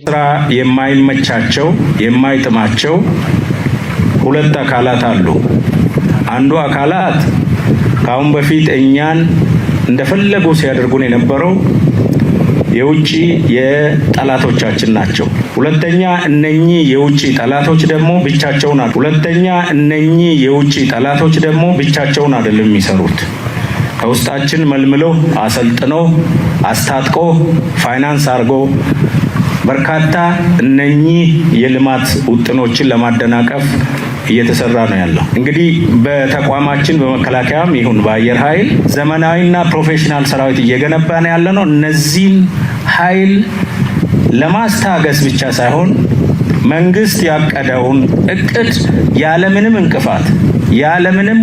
ስራ የማይመቻቸው፣ የማይጥማቸው ሁለት አካላት አሉ። አንዱ አካላት ከአሁን በፊት እኛን እንደፈለጉ ሲያደርጉን የነበረው የውጭ የጠላቶቻችን ናቸው። ሁለተኛ፣ እነኚህ የውጭ ጠላቶች ደግሞ ብቻቸውን አድ- ሁለተኛ፣ እነኚህ የውጭ ጠላቶች ደግሞ ብቻቸውን አይደለም የሚሰሩት። ከውስጣችን መልምሎ፣ አሰልጥኖ፣ አስታጥቆ፣ ፋይናንስ አድርጎ በርካታ እነኚህ የልማት ውጥኖችን ለማደናቀፍ እየተሰራ ነው ያለው። እንግዲህ በተቋማችን በመከላከያም ይሁን በአየር ኃይል ዘመናዊና ፕሮፌሽናል ሰራዊት እየገነባን ያለ ነው። እነዚህን ኃይል ለማስታገስ ብቻ ሳይሆን መንግስት ያቀደውን እቅድ ያለምንም እንቅፋት፣ ያለምንም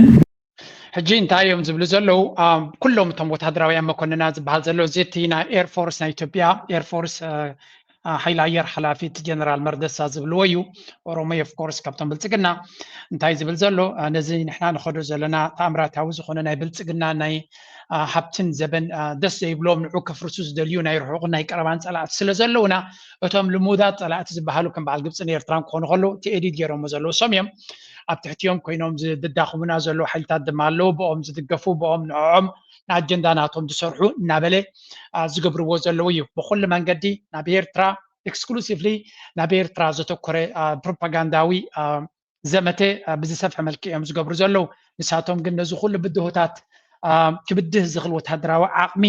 ሕጂ እንታይ እዮም ዝብሉ ዘለዉ? ኣም፣ ኩሎም እቶም ወታደራውያን መኮንናት ዝበሃል ዘሎ፣ እዚ እቲ ናይ ኤርፎርስ ናይ ኢትዮጵያ ኤርፎርስ፣ እ፣ እ፣ ሓይሊ ኣየር ሓላፊ እቲ ጀነራል መርደሳ ዝብልዎ እዩ። ኦሮሞ ኦፍ ኮርስ ካብቶም ብልጽግና እንታይ ዝብል ዘሎ? እ፣ ነዚ ንሕና ንኸዶ ዘለና ተኣምራታዊ ዝኾነ ናይ ብልጽግና ናይ፣ እ፣ ሃብትን ዘበን፣ እ፣ ደስ ዘይብሎም ንዑ ከፍርሱ ዝደልዩ ናይ ርሑቕን ናይ ቀረባን ጸላእቲ ስለ ዘለውና፣ እቶም ልሙዳት ጸላእቲ ዝበሃሉ ከም በዓል ግብጽን ኤርትራን ክኾኑ ከለዉ እቲ ኤዲት ገይሮሞ ዘለዉ እሶም እዮም። ኣብ ትሕቲኦም ኮይኖም ዝዳኸሙና ዘለዉ ሓይልታት ድማ ኣለዉ። ብኦም ዝድገፉ፣ ብኦም ንዕኦም ንኣጀንዳ ናቶም ዝሰርሑ እናበለ፣ እ፣ ዝገብርዎ ዘለዉ እዩ። ብኹሉ መንገዲ ናብ ኤርትራ ኤክስክሉሲቭሊ ናብ ኤርትራ ዘተኮረ፣ እ፣ ፕሮፓጋንዳዊ፣ እ፣ ዘመተ፣ እ፣ ብዝሰፍሐ መልክዕ እዮም ዝገብሩ ዘለዉ። ንሳቶም ግን ነዚ ኩሉ ብድሆታት፣ እ፣ ክብድህ ዝኽእል ወታደራዊ ዓቕሚ፣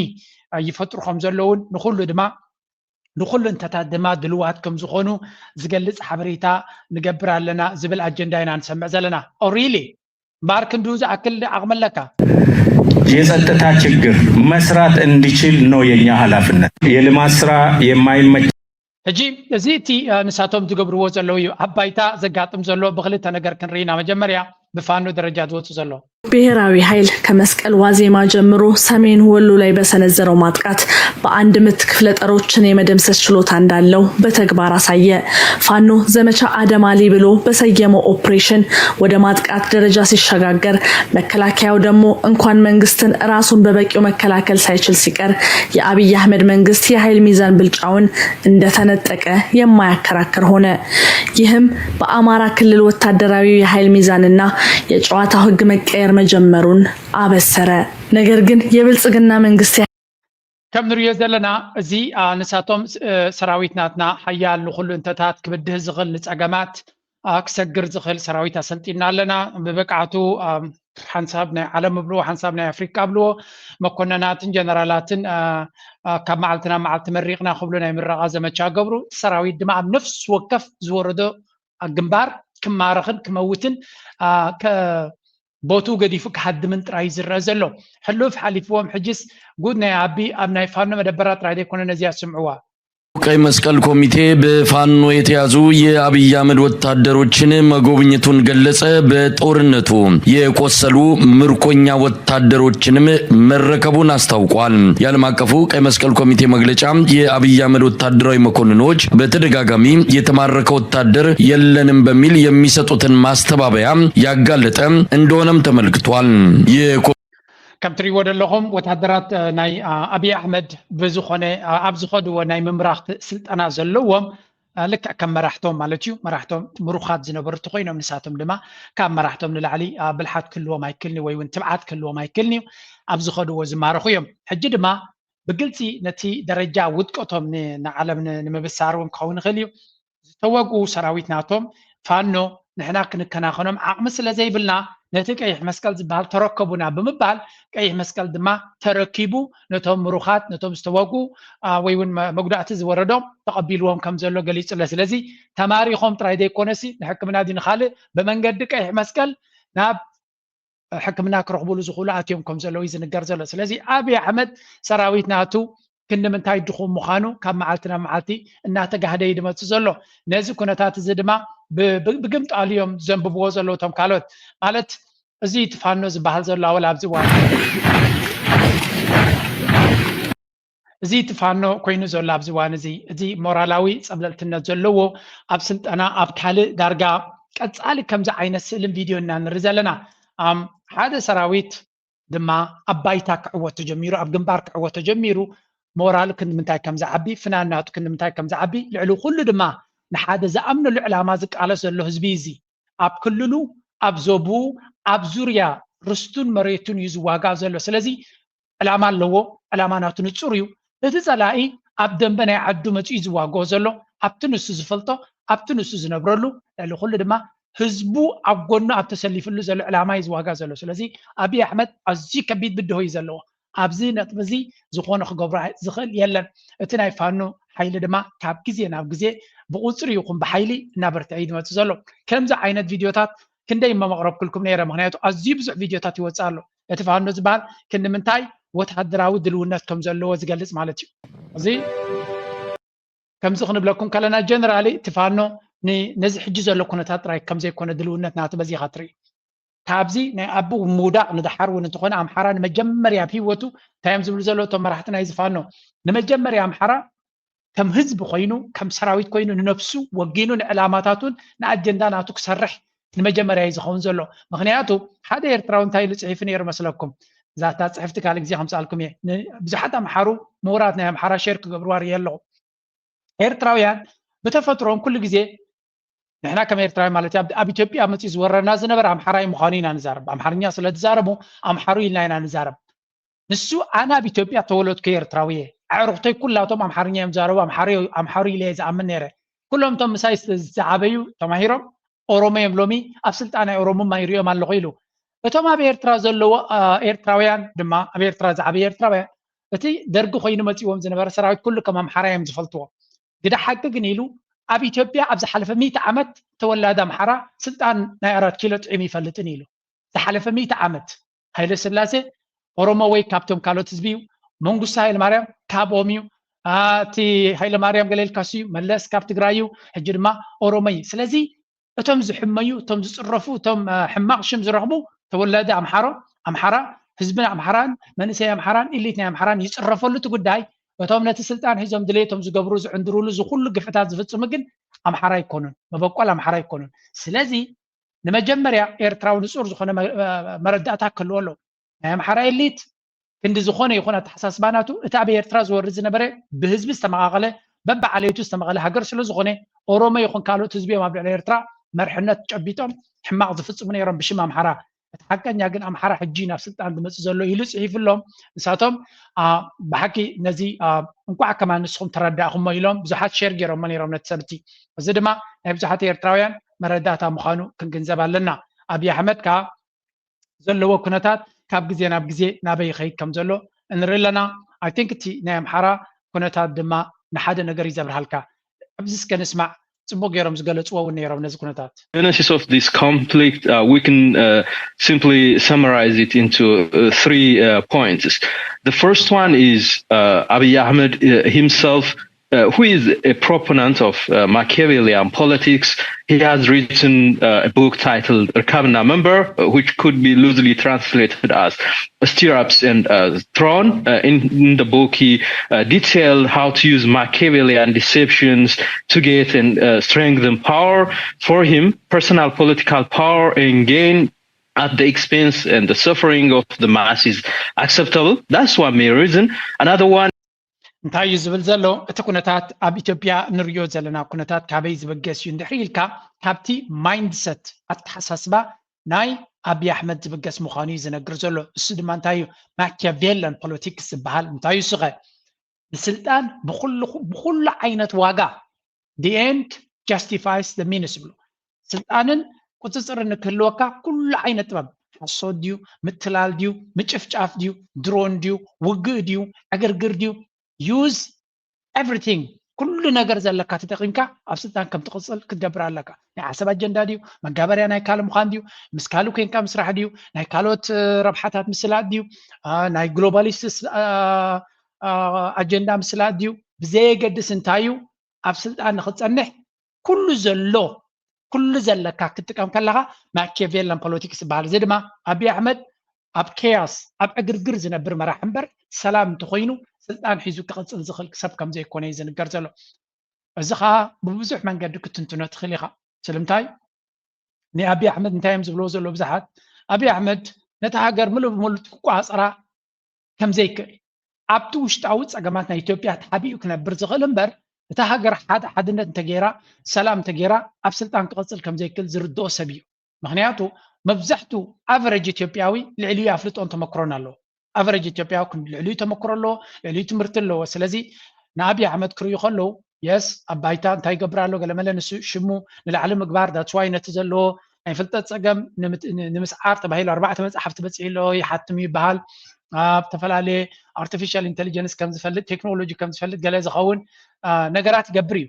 እ፣ ይፈጥሩ ከም ዘለዉን ንኹሉ ድማ ንኹሉ እንተታት ድማ ድልዋት ከም ዝኾኑ ዝገልጽ ሓበሬታ ንገብር ኣለና ዝብል ኣጀንዳ ኢና ንሰምዕ ዘለና። ኦ ሪሊ? እምበኣር ክንድኡ ዝኣክል ዓቕሚ ኣለካ? የጸጥታ ችግር መስራት እንዲችል ነው የኛ ኃላፊነት። የልማት ስራ የማይመች ሕጂ እዚ እቲ፣ እ፣ ንሳቶም ዝገብርዎ ዘለዉ እዩ። ኣብ ባይታ ዘጋጥም ዘሎ ብኽልተ ነገር ክንርኢ ኢና። መጀመርያ ብፋኖ ደረጃ ዝወጽእ ዘሎ። ብሔራዊ ኃይል ከመስቀል ዋዜማ ጀምሮ ሰሜን ወሎ ላይ በሰነዘረው ማጥቃት በአንድ ምት ክፍለ ጦሮችን የመደምሰስ ችሎታ እንዳለው በተግባር አሳየ። ፋኖ ዘመቻ አደማሊ ብሎ በሰየመው ኦፕሬሽን ወደ ማጥቃት ደረጃ ሲሸጋገር፣ መከላከያው ደግሞ እንኳን መንግስትን ራሱን በበቂው መከላከል ሳይችል ሲቀር የአብይ አህመድ መንግስት የኃይል ሚዛን ብልጫውን እንደተነጠቀ የማያከራክር ሆነ። ይህም በአማራ ክልል ወታደራዊ የኃይል ሚዛንና የጨዋታው ህግ መቀየር መጀመሩን አበሰረ። ነገር ግን የብልጽግና መንግስት ከም ንሪኦ ዘለና እዚ፣ አ፣ ንሳቶም፣ እ፣ ሰራዊት ናትና ሓያል ንኹሉ እንተታት ክብድህ ዝኽእል ንጸገማት፣ አ፣ ክሰግር ዝኽእል ሰራዊት ኣሰልጢና ኣለና። ብብቅዓቱ፣ አ፣ ሓንሳብ ናይ ዓለም እብልዎ፣ ሓንሳብ ናይ ኣፍሪቃ እብልዎ፣ መኮነናትን ጀነራላትን፣ አ፣ አ፣ ካብ መዓልቲ ናብ መዓልቲ መሪቕና ክብሉ ናይ ምረቓ ዘመቻ ገብሩ። እቲ ሰራዊት ድማ ኣብ ነፍሲ ወከፍ ዝወረዶ፣ አ፣ ግንባር ክማረኽን ክመውትን፣ አ፣ ከ-፣ ቦትኡ ገዲፉ ክሃድምን ጥራይ እዩ ዝረአ ዘሎ። ሕሉፍ ሓሊፍዎም፣ ሕጅስ ጉድ ናይ ኣቢ ኣብ ናይ ፋኖ መደበራት ጥራይ ዘይኮነ ነዚኣ ስምዕዋ። ቀይ መስቀል ኮሚቴ በፋኖ የተያዙ የአብይ አህመድ ወታደሮችን መጎብኘቱን ገለጸ። በጦርነቱ የቆሰሉ ምርኮኛ ወታደሮችንም መረከቡን አስታውቋል። የዓለም አቀፉ ቀይ መስቀል ኮሚቴ መግለጫ የአብይ አህመድ ወታደራዊ መኮንኖች በተደጋጋሚ የተማረከ ወታደር የለንም በሚል የሚሰጡትን ማስተባበያ ያጋለጠ እንደሆነም ተመልክቷል። የኮ- ከም ትሪእዎ ዘለኹም ወታደራት፣ እ፣ ናይ፣ አ፣ ኣብይ ኣሕመድ ብዝኾነ፣ አ፣ ኣብ ዝኸድዎ ናይ ምምራኽ ስልጠና ዘለዎም፣ አ፣ ልክዕ ከም መራሕቶም ማለት እዩ። መራሕቶም ምሩኻት ዝነበሩ እንተኾይኖም ንሳቶም ድማ ካብ መራሕቶም ንላዕሊ፣ አ፣ ብልሓት ክህልዎም ኣይክልኒ ወይ እውን ትብዓት ክህልዎም ኣይክልኒ እዩ። ኣብ ዝኸድዎ ዝማረኹ እዮም። ሕጂ ድማ ብግልፂ ነቲ ደረጃ ውድቀቶም ን-፣ ንዓለም ን-፣ ንምብሳር እውን ክኸውን ይኽእል እዩ። ዝተወግኡ ሰራዊት ናቶም ፋኖ ንሕና ክንከናኸኖም ዓቕሚ ስለ ዘይብልና ነቲ ቀይሕ መስቀል ዝበሃል ተረከቡና ብምባል ቀይሕ መስቀል ድማ ተረኪቡ ነቶም ምሩኻት ነቶም ዝተወግኡ፣ አ፣ ወይ እውን መ-፣ መጉዳእቲ ዝወረዶም ተቐቢልዎም ከም ዘሎ ገሊጹ ኣሎ። ስለዚ ተማሪኾም ጥራይ ዘይኮነሲ ንሕክምና ድዩ ንኻልእ ብመንገዲ ቀይሕ መስቀል ናብ ሕክምና ክረኽብሉ ዝኽእሉ ኣትዮም ከም ዘለዉ እዩ ዝንገር ዘሎ። ስለዚ ኣብይ ኣሕመድ ሰራዊት ናቱ ክንዲ ምንታይ ድኹም ምዃኑ ካብ መዓልቲ ናብ መዓልቲ እናተጋህደ እዩ ዝመጽእ ዘሎ። ነዚ ኩነታት እዚ ድማ ብ-፣ ብ-፣ ብግምጣሉ እዮም ዘንብብዎ ዘለዉ እቶም ካልኦት። ማለት እዚ እቲ ፋኖ ዝበሃል ዘሎ ኣወል ኣብዚ እዋን እዚ እቲ ፋኖ ኮይኑ ዘሎ ኣብዚ እዋን እዚ፣ እዚ ሞራላዊ ጸብለልትነት ዘለዎ ኣብ ስልጠና ኣብ ካልእ ዳርጋ ቀጻሊ ከምዚ ዓይነት ስእልን ቪድዮ ኢና ንርኢ ዘለና። ኣም፣ ሓደ ሰራዊት ድማ ኣብ ባይታ ክዕወት ተጀሚሩ፣ ኣብ ግንባር ክዕወት ተጀሚሩ፣ ሞራሉ ክንዲ ምንታይ ከም ዝዓቢ፣ ፍናን ናቱ ክንዲ ምንታይ ከም ዝዓቢ፣ ልዕሊ ኩሉ ድማ ንሓደ ዝኣምነሉ ዕላማ ዝቃለስ ዘሎ ህዝቢ እዚ ኣብ ክልሉ፣ ኣብ ዞብኡ፣ ኣብ ዙርያ ርስቱን መሬቱን እዩ ዝዋጋእ ዘሎ። ስለዚ ዕላማ ኣለዎ። ዕላማ ናቱ ንጹር እዩ። እቲ ጸላኢ ኣብ ደንበ ናይ ዓዱ መጺኡ እዩ ዝዋግኦ ዘሎ። ኣብቲ ንሱ ዝፈልጦ፣ ኣብቲ ንሱ ዝነብረሉ፣ ልዕሊ ኩሉ ድማ ህዝቡ ኣብ ጎኑ ኣብ ተሰሊፍሉ ዘሎ ዕላማ እዩ ዝዋጋእ ዘሎ። ስለዚ ኣብይ ኣሕመድ ኣዝዩ ከቢድ ብድሆ እዩ ዘለዎ። ኣብዚ ነጥቢ እዚ ዝኾነ ክገብሮ ዝኽእል የለን። እቲ ናይ ፋኖ ሓይሊ ድማ ካብ ግዜ ናብ ግዜ ብቁጽሪ ይኹን ብሓይሊ እናበርትዐ እዩ ዝመጽእ ዘሎ። ከምዚ ዓይነት ቪድዮታት ክንደይ እሞ መቕረብኩልኩም ነይረ፣ ምኽንያቱ ኣዝዩ ብዙሕ ቪድዮታት ይወጽእ ኣሎ። እቲ ፋኖ ዝበሃል ክንዲ ምንታይ ወተሃደራዊ ድልውነት ከም ዘለዎ ዝገልጽ ማለት እዩ። እዚ ከምዚ ክንብለኩም ከለና ጀነራሊ እቲ ፋኖ ን- ነዚ ሕጂ ዘሎ ኩነታት ጥራይ ከም ዘይኮነ ድልውነት ናቱ በዚኻ ትርኢ። ካብዚ ናይ ኣቦ ምውዳቕ ንደሓር እውን እንተኾነ ኣምሓራ ንመጀመርያ ኣብ ህይወቱ እንታይ እዮም ዝብሉ ዘለዉ እቶም መራሕቲ ናይዚ ፋኖ? ንመጀመርያ ኣምሓራ ከም ህዝቢ ኮይኑ ከም ሰራዊት ኮይኑ ንነብሱ ወጊኑ ንዕላማታቱን ንኣጀንዳ ናቱ ክሰርሕ ንመጀመርያ እዩ ዝኸውን ዘሎ። ምኽንያቱ ሓደ ኤርትራዊ እንታይ ኢሉ ጽሒፉ ነይሩ መስለኩም? እዛ እታ ጽሕፍቲ ካልእ ግዜ ከምስኣልኩም እየ። ብዙሓት ኣምሓሩ ምሁራት ናይ ኣምሓራ ሼር ክገብርዋ ርእየ ኣለኹ። ኤርትራውያን ብተፈጥሮም ኩሉ ግዜ ንሕና ከም ኤርትራውያን ማለት እዩ ኣብ ኢትዮጵያ መፅኡ ዝወረና ዝነበረ ኣምሓራይ ምዃኑ ኢና ንዛረብ። ኣምሓርኛ ስለ ዝዛረቡ ኣምሓሩ ኢልና ኢና ንዛረብ። ንሱ ኣነ ኣብ ኢትዮጵያ ተወለድኩ ኤርትራዊ እየ። ኣዕሩኽተይ ኩላቶም ኣምሓርኛ እዮም ዝዛረቡ ኣምሓሩ ኢለ እየ ዝኣምን ነይረ። ኩሎም እቶም ምሳይ ዝዓበዩ ተማሂሮም ኦሮሞ እዮም ሎሚ ኣብ ስልጣን ናይ ኦሮሞማ ይሪኦም ኣለኹ ኢሉ። እቶም ኣብ ኤርትራ ዘለዎ ኤርትራውያን ድማ ኣብ ኤርትራ ዝዓበዩ ኤርትራውያን እቲ ደርጊ ኮይኑ መፂዎም ዝነበረ ሰራዊት ኩሉ ከም ኣምሓራ እዮም ዝፈልጥዎ። ግደ ሓቂ ግን ኢሉ ኣብ ኢትዮጵያ ኣብ ዝሓለፈ ሚእቲ ዓመት ተወላዲ ኣምሓራ ስልጣን ናይ ኣራት ኪሎ ጥዒሙ ይፈልጥን ኢሉ። ዝሓለፈ ሚእቲ ዓመት ሃይለ ስላሴ ኦሮሞ ወይ ካብቶም ካልኦት ህዝቢ እዩ። መንግስቱ ሃይለ ማርያም ካብኦም እዩ። እቲ ሃይለ ማርያም ገለ ኢልካስ እዩ መለስ ካብ ትግራይ እዩ። ሕጂ ድማ ኦሮሞ እዩ። ስለዚ እቶም ዝሕመዩ እቶም ዝፅረፉ እቶም ሕማቕ ሽም ዝረኽቡ ተወላዲ ኣምሓሮ ኣምሓራ ህዝብን ኣምሓራን መንእሰይ ኣምሓራን ኢሊት ናይ ኣምሓራን ይፅረፈሉ እቲ ጉዳይ። እቶም ነቲ ስልጣን ሒዞም ድሌቶም ዝገብሩ ዝዕንድሩሉ ዝኩሉ ግፍታት ዝፍፅሙ ግን ኣምሓራ ኣይኮኑን፣ መበቆል ኣምሓራ ኣይኮኑን። ስለዚ ንመጀመርያ ኤርትራዊ ንፁር ዝኾነ መረዳእታ ክህልዎ ኣለዎ። ናይ ኣምሓራ ኤሊት ክንዲ ዝኾነ ይኹን ኣተሓሳስባ ናቱ እቲ ኣብ ኤርትራ ዝወርድ ዝነበረ ብህዝቢ ዝተመቓቐለ በብዓሌቱ ዝተመቐለ ሃገር ስለ ዝኾነ ኦሮሞ ይኹን ካልኦት ህዝቢ እዮም ኣብ ልዕሊ ኤርትራ መርሕነት ጨቢጦም ሕማቕ ዝፍፅሙ ነይሮም ብሽም ኣምሓራ። እቲ ሓቀኛ ግን ኣምሓራ ሕጂ ናብ ስልጣን ዝመፅእ ዘሎ ኢሉ ፅሒፉሎም። ንሳቶም ብሓቂ ነዚ እንኳዕ ከማን ንስኹም ተረዳእኹሞ ኢሎም ብዙሓት ሸር ገይሮሞ ነይሮም ነቲ ሰብቲ። እዚ ድማ ናይ ብዙሓት ኤርትራውያን መረዳእታ ምዃኑ ክንግንዘብ ኣለና። ኣብይ ኣሕመድ ከዓ ዘለዎ ኩነታት ካብ ግዜ ናብ ግዜ ናበይ ይኸይድ ከም ዘሎ ንርኢ ኣለና። I think እቲ ናይ ኣምሓራ ኩነታት ድማ ንሓደ ነገር እዩ ዘብርሃልካ። ኣብዚ እስከ ንስማዕ። ጽቡቅ ገይሮም ዝገለጽዎ እውን ነይሮም ነዚ ኩነታት። Genesis of this conflict, uh, we can uh, simply summarize it into uh, three uh, points. The first one is uh, Abiy Ahmed uh, himself, uh, who is a proponent of uh, Machiavellian politics. He has written uh, a book titled Rkabna Member, uh, which could be loosely translated as stirrups and uh, throne. Uh, in, in the book, he uh, detailed how to use Machiavellian deceptions to get and uh, strengthen power for him, personal political power and gain at the expense and the suffering of the masses acceptable. That's one main reason. Another one እንታይ እዩ ዝብል ዘሎ? እቲ ኩነታት ኣብ ኢትዮጵያ ንሪኦ ዘለና ኩነታት ካበይ ዝበገስ እዩ እንድሕር ኢልካ ካብቲ ማይንድሰት ኣተሓሳስባ ናይ ኣብይ ኣሕመድ ዝብገስ ምዃኑ እዩ ዝነግር ዘሎ። እሱ ድማ እንታይ እዩ? ማኪያቬላን ፖለቲክስ ዝበሃል እንታይ እዩ? ስኸ ንስልጣን ብኩሉ ዓይነት ዋጋ the end justifies the means ይብሉ። ስልጣንን ቁፅፅርን ንክህልወካ ኩሉ ዓይነት ጥበብ ሓሶት ድዩ፣ ምትላል ድዩ፣ ምጭፍጫፍ ድዩ፣ ድሮን ድዩ፣ ውግእ ድዩ፣ ዕግርግር ድዩ፣ use everything ኩሉ ነገር ዘለካ ተጠቂምካ ኣብ ስልጣን ከም ትቕፅል ክትገብር ኣለካ። ናይ ዓሰብ ኣጀንዳ ድዩ፣ መጋበርያ ናይ ካልእ ምዃን ድዩ፣ ምስ ካልእ ኮንካ ምስራሕ ድዩ፣ ናይ ካልኦት ረብሓታት ምስላጥ ድዩ፣ ናይ ግሎባሊስት ኣጀንዳ ምስላጥ ድዩ ብዘየገድስ እንታይ እዩ ኣብ ስልጣን ንክትፀንሕ ኩሉ ዘሎ ኩሉ ዘለካ ክትጥቀም ከለካ ማኪያቬላን ፖለቲክስ ይበሃል። እዚ ድማ ኣብይ ኣሕመድ ኣብ ኬያስ ኣብ ዕግርግር ዝነብር መራሕ እምበር ሰላም እንተኮይኑ ስልጣን ሒዙ ክቕፅል ዝኽእል ሰብ ከም ዘይኮነ እዩ ዝንገር ዘሎ። እዚ ከዓ ብብዙሕ መንገዲ ክትንትኖ ትኽእል ኢኻ። ስለምንታይ ንኣብይ ኣሕመድ እንታይ እዮም ዝብልዎ ዘለዉ ብዙሓት ኣብይ ኣሕመድ ነቲ ሃገር ምሉእ ብምሉእ ክቆፃፀራ ከም ዘይክእል ኣብቲ ውሽጣዊ ፀገማት ናይ ኢትዮጵያ ተሓቢኡ ክነብር ዝኽእል እምበር፣ እታ ሃገር ሓደ ሓድነት እንተገይራ፣ ሰላም እንተገይራ፣ ኣብ ስልጣን ክቐፅል ከም ዘይክእል ዝርድኦ ሰብ እዩ። ምኽንያቱ መብዛሕቱ ኣቨረጅ ኢትዮጵያዊ ልዕሊኡ ኣፍልጦን ተመክሮን ኣለዎ። ኣቨረጅ ኢትዮጵያዊ ልዕሊኡ ተመክሮ ኣለዎ፣ ልዕሊኡ ትምህርቲ ኣለዎ። ስለዚ ንኣብይ ኣሕመድ ክርእዩ ከለዉ፣ የስ፣ ኣብ ባይታ እንታይ ይገብር ኣሎ ገለመለ፣ ንሱ ሽሙ ንላዕሊ ምግባር፣ that's why ነቲ ዘለዎ ናይ ፍልጠት ፀገም ንምት- ን- ንምስዓር ተባሂሉ ኣርባዕተ መፅሓፍቲ በፂሑ ኣሎ ይሓትም ይበሃል። ኣብ ዝተፈላለየ ኣርቲፊሻል ኢንቴሊጀንስ ከም ዝፈልጥ፣ ቴክኖሎጂ ከም ዝፈልጥ ገለ ዝኸውን ነገራት ይገብር እዩ።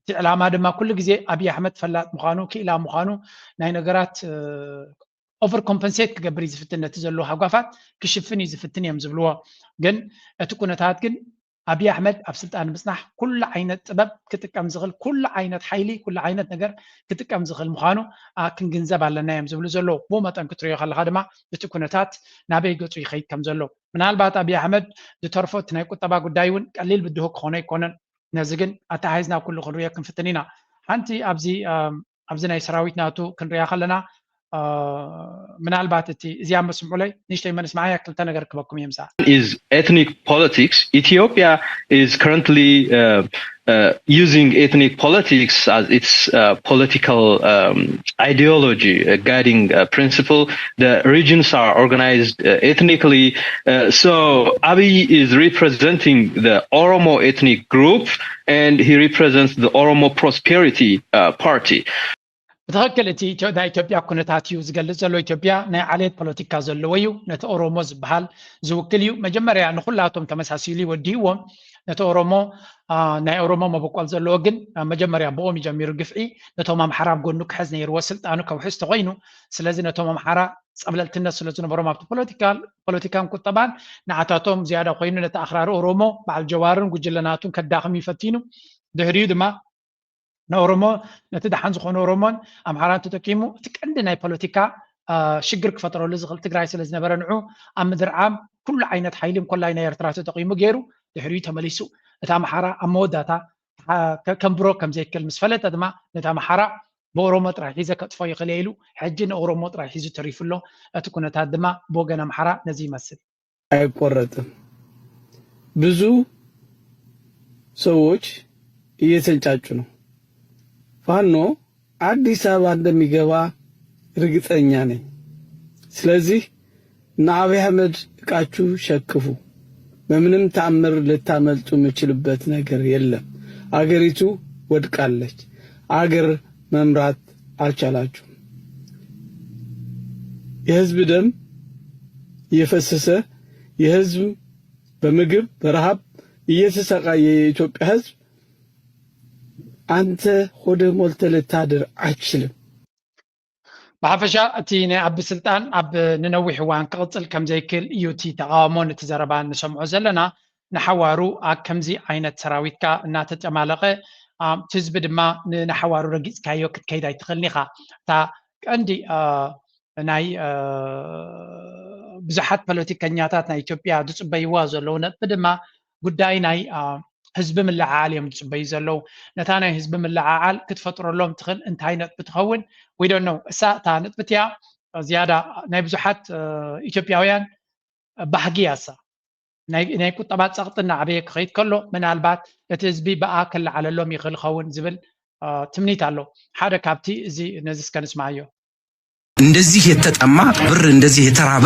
እቲ ዕላማ ድማ ኩሉ ግዜ ኣብይ ኣሕመድ ፈላጥ ምዃኑ፣ ክኢላ ምዃኑ፣ ናይ ነገራት ኦቨር ኮምፐንሴት ክገብር እዩ ዝፍትን፣ ነቲ ዘለዎ ሃጓፋት ክሽፍን እዩ ዝፍትን እዮም ዝብልዎ። ግን እቲ ኩነታት ግን ኣብይ ኣሕመድ ኣብ ስልጣን ምፅናሕ ኩሉ ዓይነት ጥበብ ክጥቀም ዝኽእል፣ ኩሉ ዓይነት ሓይሊ፣ ኩሉ ዓይነት ነገር ክጥቀም ዝኽእል ምዃኑ ክንግንዘብ ኣለና እዮም ዝብሉ ዘለዉ። ብኡ መጠን ክትሪኦ ከለኻ ድማ እቲ ኩነታት ናበይ ገፁ ይኸይድ ከም ዘሎ፣ ምናልባት ኣብይ ኣሕመድ ዝተርፎ እቲ ናይ ቁጠባ ጉዳይ እውን ቀሊል ብድሆ ክኾኖ ኣይኮነን። ነዚ ግን ኣተሓሒዝና ኩሉ ክንሪኦ ክንፍትን ኢና። ሓንቲ ኣብዚ ኣብዚ ናይ ሰራዊት ናቱ ክንሪኣ ከለና፣ ምናልባት እቲ እዚኣ መስምዑለይ ንእሽተይ መንስማዓያ ክልተ ነገር ክበኩም እየ። ምሳ is ethnic politics. Ethiopia is currently uh, uh, using ethnic politics as its uh, political um, ideology, a guiding uh, principle. The regions are organized uh, ethnically. Uh, so Abiy is representing the Oromo ethnic group, and he represents the Oromo Prosperity uh, Party. ብትኽክል እቲ ናይ ኢትዮጵያ ኩነታት እዩ ዝገልፅ ዘሎ። ኢትዮጵያ ናይ ዓሌት ፖለቲካ ዘለዎ እዩ። ነቲ ኦሮሞ ዝበሃል ዝውክል እዩ። መጀመርያ ንኩላቶም ተመሳሲሉ ወዲእዎም። ነቲ ኦሮሞ ናይ ኦሮሞ መበቆል ዘለዎ ግን መጀመርያ ብኦም ጀሚሩ ግፍዒ ነቶም ኣምሓራ ኣብ ጎኑ ክሕዝ ነይርዎ፣ ስልጣኑ ከውሕስ ተኮይኑ። ስለዚ ነቶም ኣምሓራ ፀብለልትነት ስለ ዝነበሮም ኣብቲ ፖለቲካን ቁጠባን ንዓታቶም ዝያዳ ኮይኑ ነቲ ኣክራሪ ኦሮሞ በዓል ጀዋርን ጉጅለናቱን ከዳኽም እዩ ፈቲኑ። ድሕሪኡ ድማ ንኦሮሞ ነቲ ደሓን ዝኾነ ኦሮሞን ኣምሓራን ተጠቂሙ እቲ ቀንዲ ናይ ፖለቲካ ሽግር ክፈጥረሉ ዝኽእል ትግራይ ስለ ዝነበረ ንዑ ኣብ ምድርዓም ኩሉ ዓይነት ሓይሊ እንኮላይ ናይ ኤርትራ ተጠቂሙ ገይሩ ድሕሪኡ ተመሊሱ እቲ ኣምሓራ ኣብ መወዳእታ ከንብሮ ከም ዘይክእል ምስ ፈለጠ ድማ ነቲ ኣምሓራ ብኦሮሞ ጥራይ ሒዘ ከጥፎ ይኽእል ኢሉ ሕጂ ንኦሮሞ ጥራይ ሒዙ ተሪፉ ኣሎ። እቲ ኩነታት ድማ ብወገን ኣምሓራ ነዚ ይመስል። ኣይቆረጥም። ብዙ ሰዎች እየተንጫጩ ነው። ፋኖ አዲስ አበባ እንደሚገባ እርግጠኛ ነኝ። ስለዚህ እነ አብይ አህመድ እቃችሁ ሸክፉ። በምንም ተአምር ልታመልጡ የምችልበት ነገር የለም። አገሪቱ ወድቃለች። አገር መምራት አልቻላችሁም። የህዝብ ደም እየፈሰሰ፣ የህዝብ በምግብ በረሃብ እየተሰቃየ የኢትዮጵያ ህዝብ አንተ ሆድህ ሞልተህ ልታድር አትችልም። ብሓፈሻ እቲ ናይ ኣቢ ስልጣን ኣብ ንነዊሕ እዋን ክቕፅል ከም ዘይክእል እዩ እቲ ተቓውሞን እቲ ዘረባን ንሰምዖ ዘለና። ንሓዋሩ ኣብ ከምዚ ዓይነት ሰራዊትካ እናተጨማለቐ እቲ ህዝቢ ድማ ንሓዋሩ ረጊፅካዮ ክትከይድ ኣይትኽእልን ኢኻ። እታ ቀንዲ ናይ ብዙሓት ፖለቲከኛታት ናይ ኢትዮጵያ ዝፅበይዋ ዘለዉ ነጥቢ ድማ ጉዳይ ናይ ህዝቢ ምልዕዓል እዮም ዝፅበዩ ዘለዉ። ነታ ናይ ህዝቢ ምልዕዓል ክትፈጥረሎም ትኽእል እንታይ ነጥቢ ትኸውን? We don't know። እሳ እታ ነጥቢ እቲኣ ዝያዳ ናይ ብዙሓት ኢትዮጵያውያን ባህጊ እያ። እሳ ናይ ቁጠባ ፀቕጢ እናዓበየ ክኸይድ ከሎ ምናልባት እቲ ህዝቢ ብኣ ክለዓለሎም ይኽእል ኸውን ዝብል ትምኒት ኣሎ። ሓደ ካብቲ እዚ ነዚ እስከ ንስማዓዮ። እንደዚህ የተጠማ ብር እንደዚህ የተራበ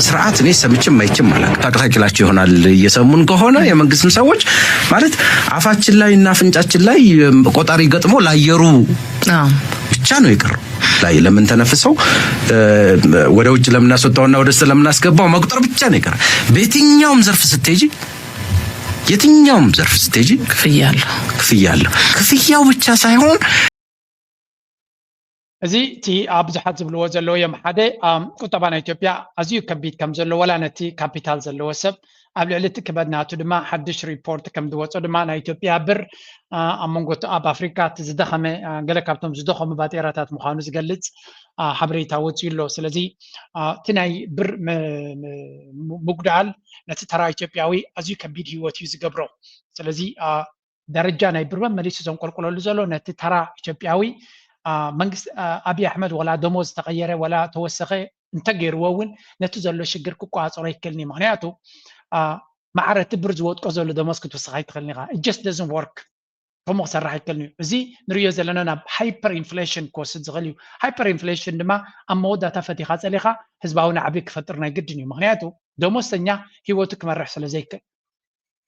ስርዓት እኔ ሰምቼም አይቼም አላውቅም። ታድራጅላቸው ይሆናል እየሰሙን ከሆነ የመንግስትም ሰዎች ማለት አፋችን ላይ እና አፍንጫችን ላይ ቆጣሪ ገጥሞ ለአየሩ ብቻ ነው የቀረው። ላይ ለምንተነፍሰው ወደ ውጭ ለምናስወጣውና ወደ ውስጥ ለምናስገባው መቁጠር ብቻ ነው የቀረው። በየትኛውም ዘርፍ ስትሄጂ የትኛውም ዘርፍ ስትሄጂ ክፍያ አለው። ክፍያ አለው። ክፍያው ብቻ ሳይሆን እዚ እቲ ኣብ ብዙሓት ዝብልዎ ዘለዉ እዮም። ሓደ ቁጠባ ናይ ኢትዮጵያ ኣዝዩ ከቢድ ከም ዘሎ ዋላ ነቲ ካፒታል ዘለዎ ሰብ ኣብ ልዕሊ እቲ ክበድ ናቱ ድማ ሓድሽ ሪፖርት ከም ዝወፆ ድማ ናይ ኢትዮጵያ ብር ኣብ መንጎ ኣብ ኣፍሪካ እቲ ዝደኸመ ገለ ካብቶም ዝደኸሙ ባጤራታት ምዃኑ ዝገልፅ ሓበሬታ ወፂኡ ኣሎ። ስለዚ እቲ ናይ ብር ምጉዳል ነቲ ተራ ኢትዮጵያዊ ኣዝዩ ከቢድ ህይወት እዩ ዝገብሮ። ስለዚ ደረጃ ናይ ብር መመሊሱ ዘንቆልቁለሉ ዘሎ ነቲ ተራ ኢትዮጵያዊ መንግስቲ ኣብይ ኣሕመድ ወላ ደሞዝ ተቐየረ ወላ ተወሰኸ እንተገይርዎ እውን ነቲ ዘሎ ሽግር ክቆፃፀሮ ኣይክእልን እዩ። ምክንያቱ ማዕረ እቲ ብር ዝወድቆ ዘሎ ደሞዝ ክትውስኽ ኣይትኽእልን ኢኻ። It just doesn't work። ከምኡ ክሰርሕ ኣይክእልን እዩ። እዚ ንሪኦ ዘለና ናብ ሃይፐር ኢንፍሌሽን ክወስድ ዝኽእል እዩ። ሃይፐር ኢንፍሌሽን ድማ ኣብ መወዳእታ ፈቲኻ ጸሊኻ ህዝባዊ ናዕቢ ክፈጥር ናይ ግድን እዩ። ምክንያቱ ደሞዝተኛ ህይወቱ ክመርሕ ስለ ዘይክእል።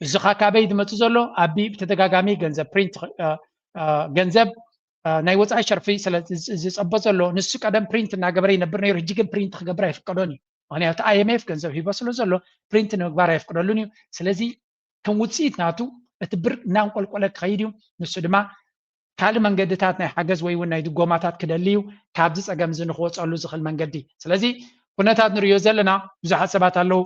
እዚ ኸ ካበይ ዝመጽእ ዘሎ? ኣቢ ብተደጋጋሚ ገንዘብ ፕሪንት ገንዘብ ናይ ወፃኢ ሸርፊ ስለ ዝፀበ ዘሎ ንሱ ቀደም ፕሪንት እናገበረ ይነብር ነይሩ። ሕጂ ግን ፕሪንት ክገብር ኣይፍቀዶን እዩ። ምክንያቱ ኣይኤምኤፍ ገንዘብ ሂቦ ስለ ዘሎ ፕሪንት ንምግባር ኣይፍቅደሉን እዩ። ስለዚ ከም ውፅኢት ናቱ እቲ ብር እናንቆልቆለ ክኸይድ እዩ። ንሱ ድማ ካልእ መንገድታት ናይ ሓገዝ ወይ እውን ናይ ድጎማታት ክደሊ እዩ። ካብዚ ፀገም እዚ ንክወፀሉ ዝኽእል መንገዲ። ስለዚ ኩነታት ንሪኦ ዘለና ብዙሓት ሰባት ኣለዉ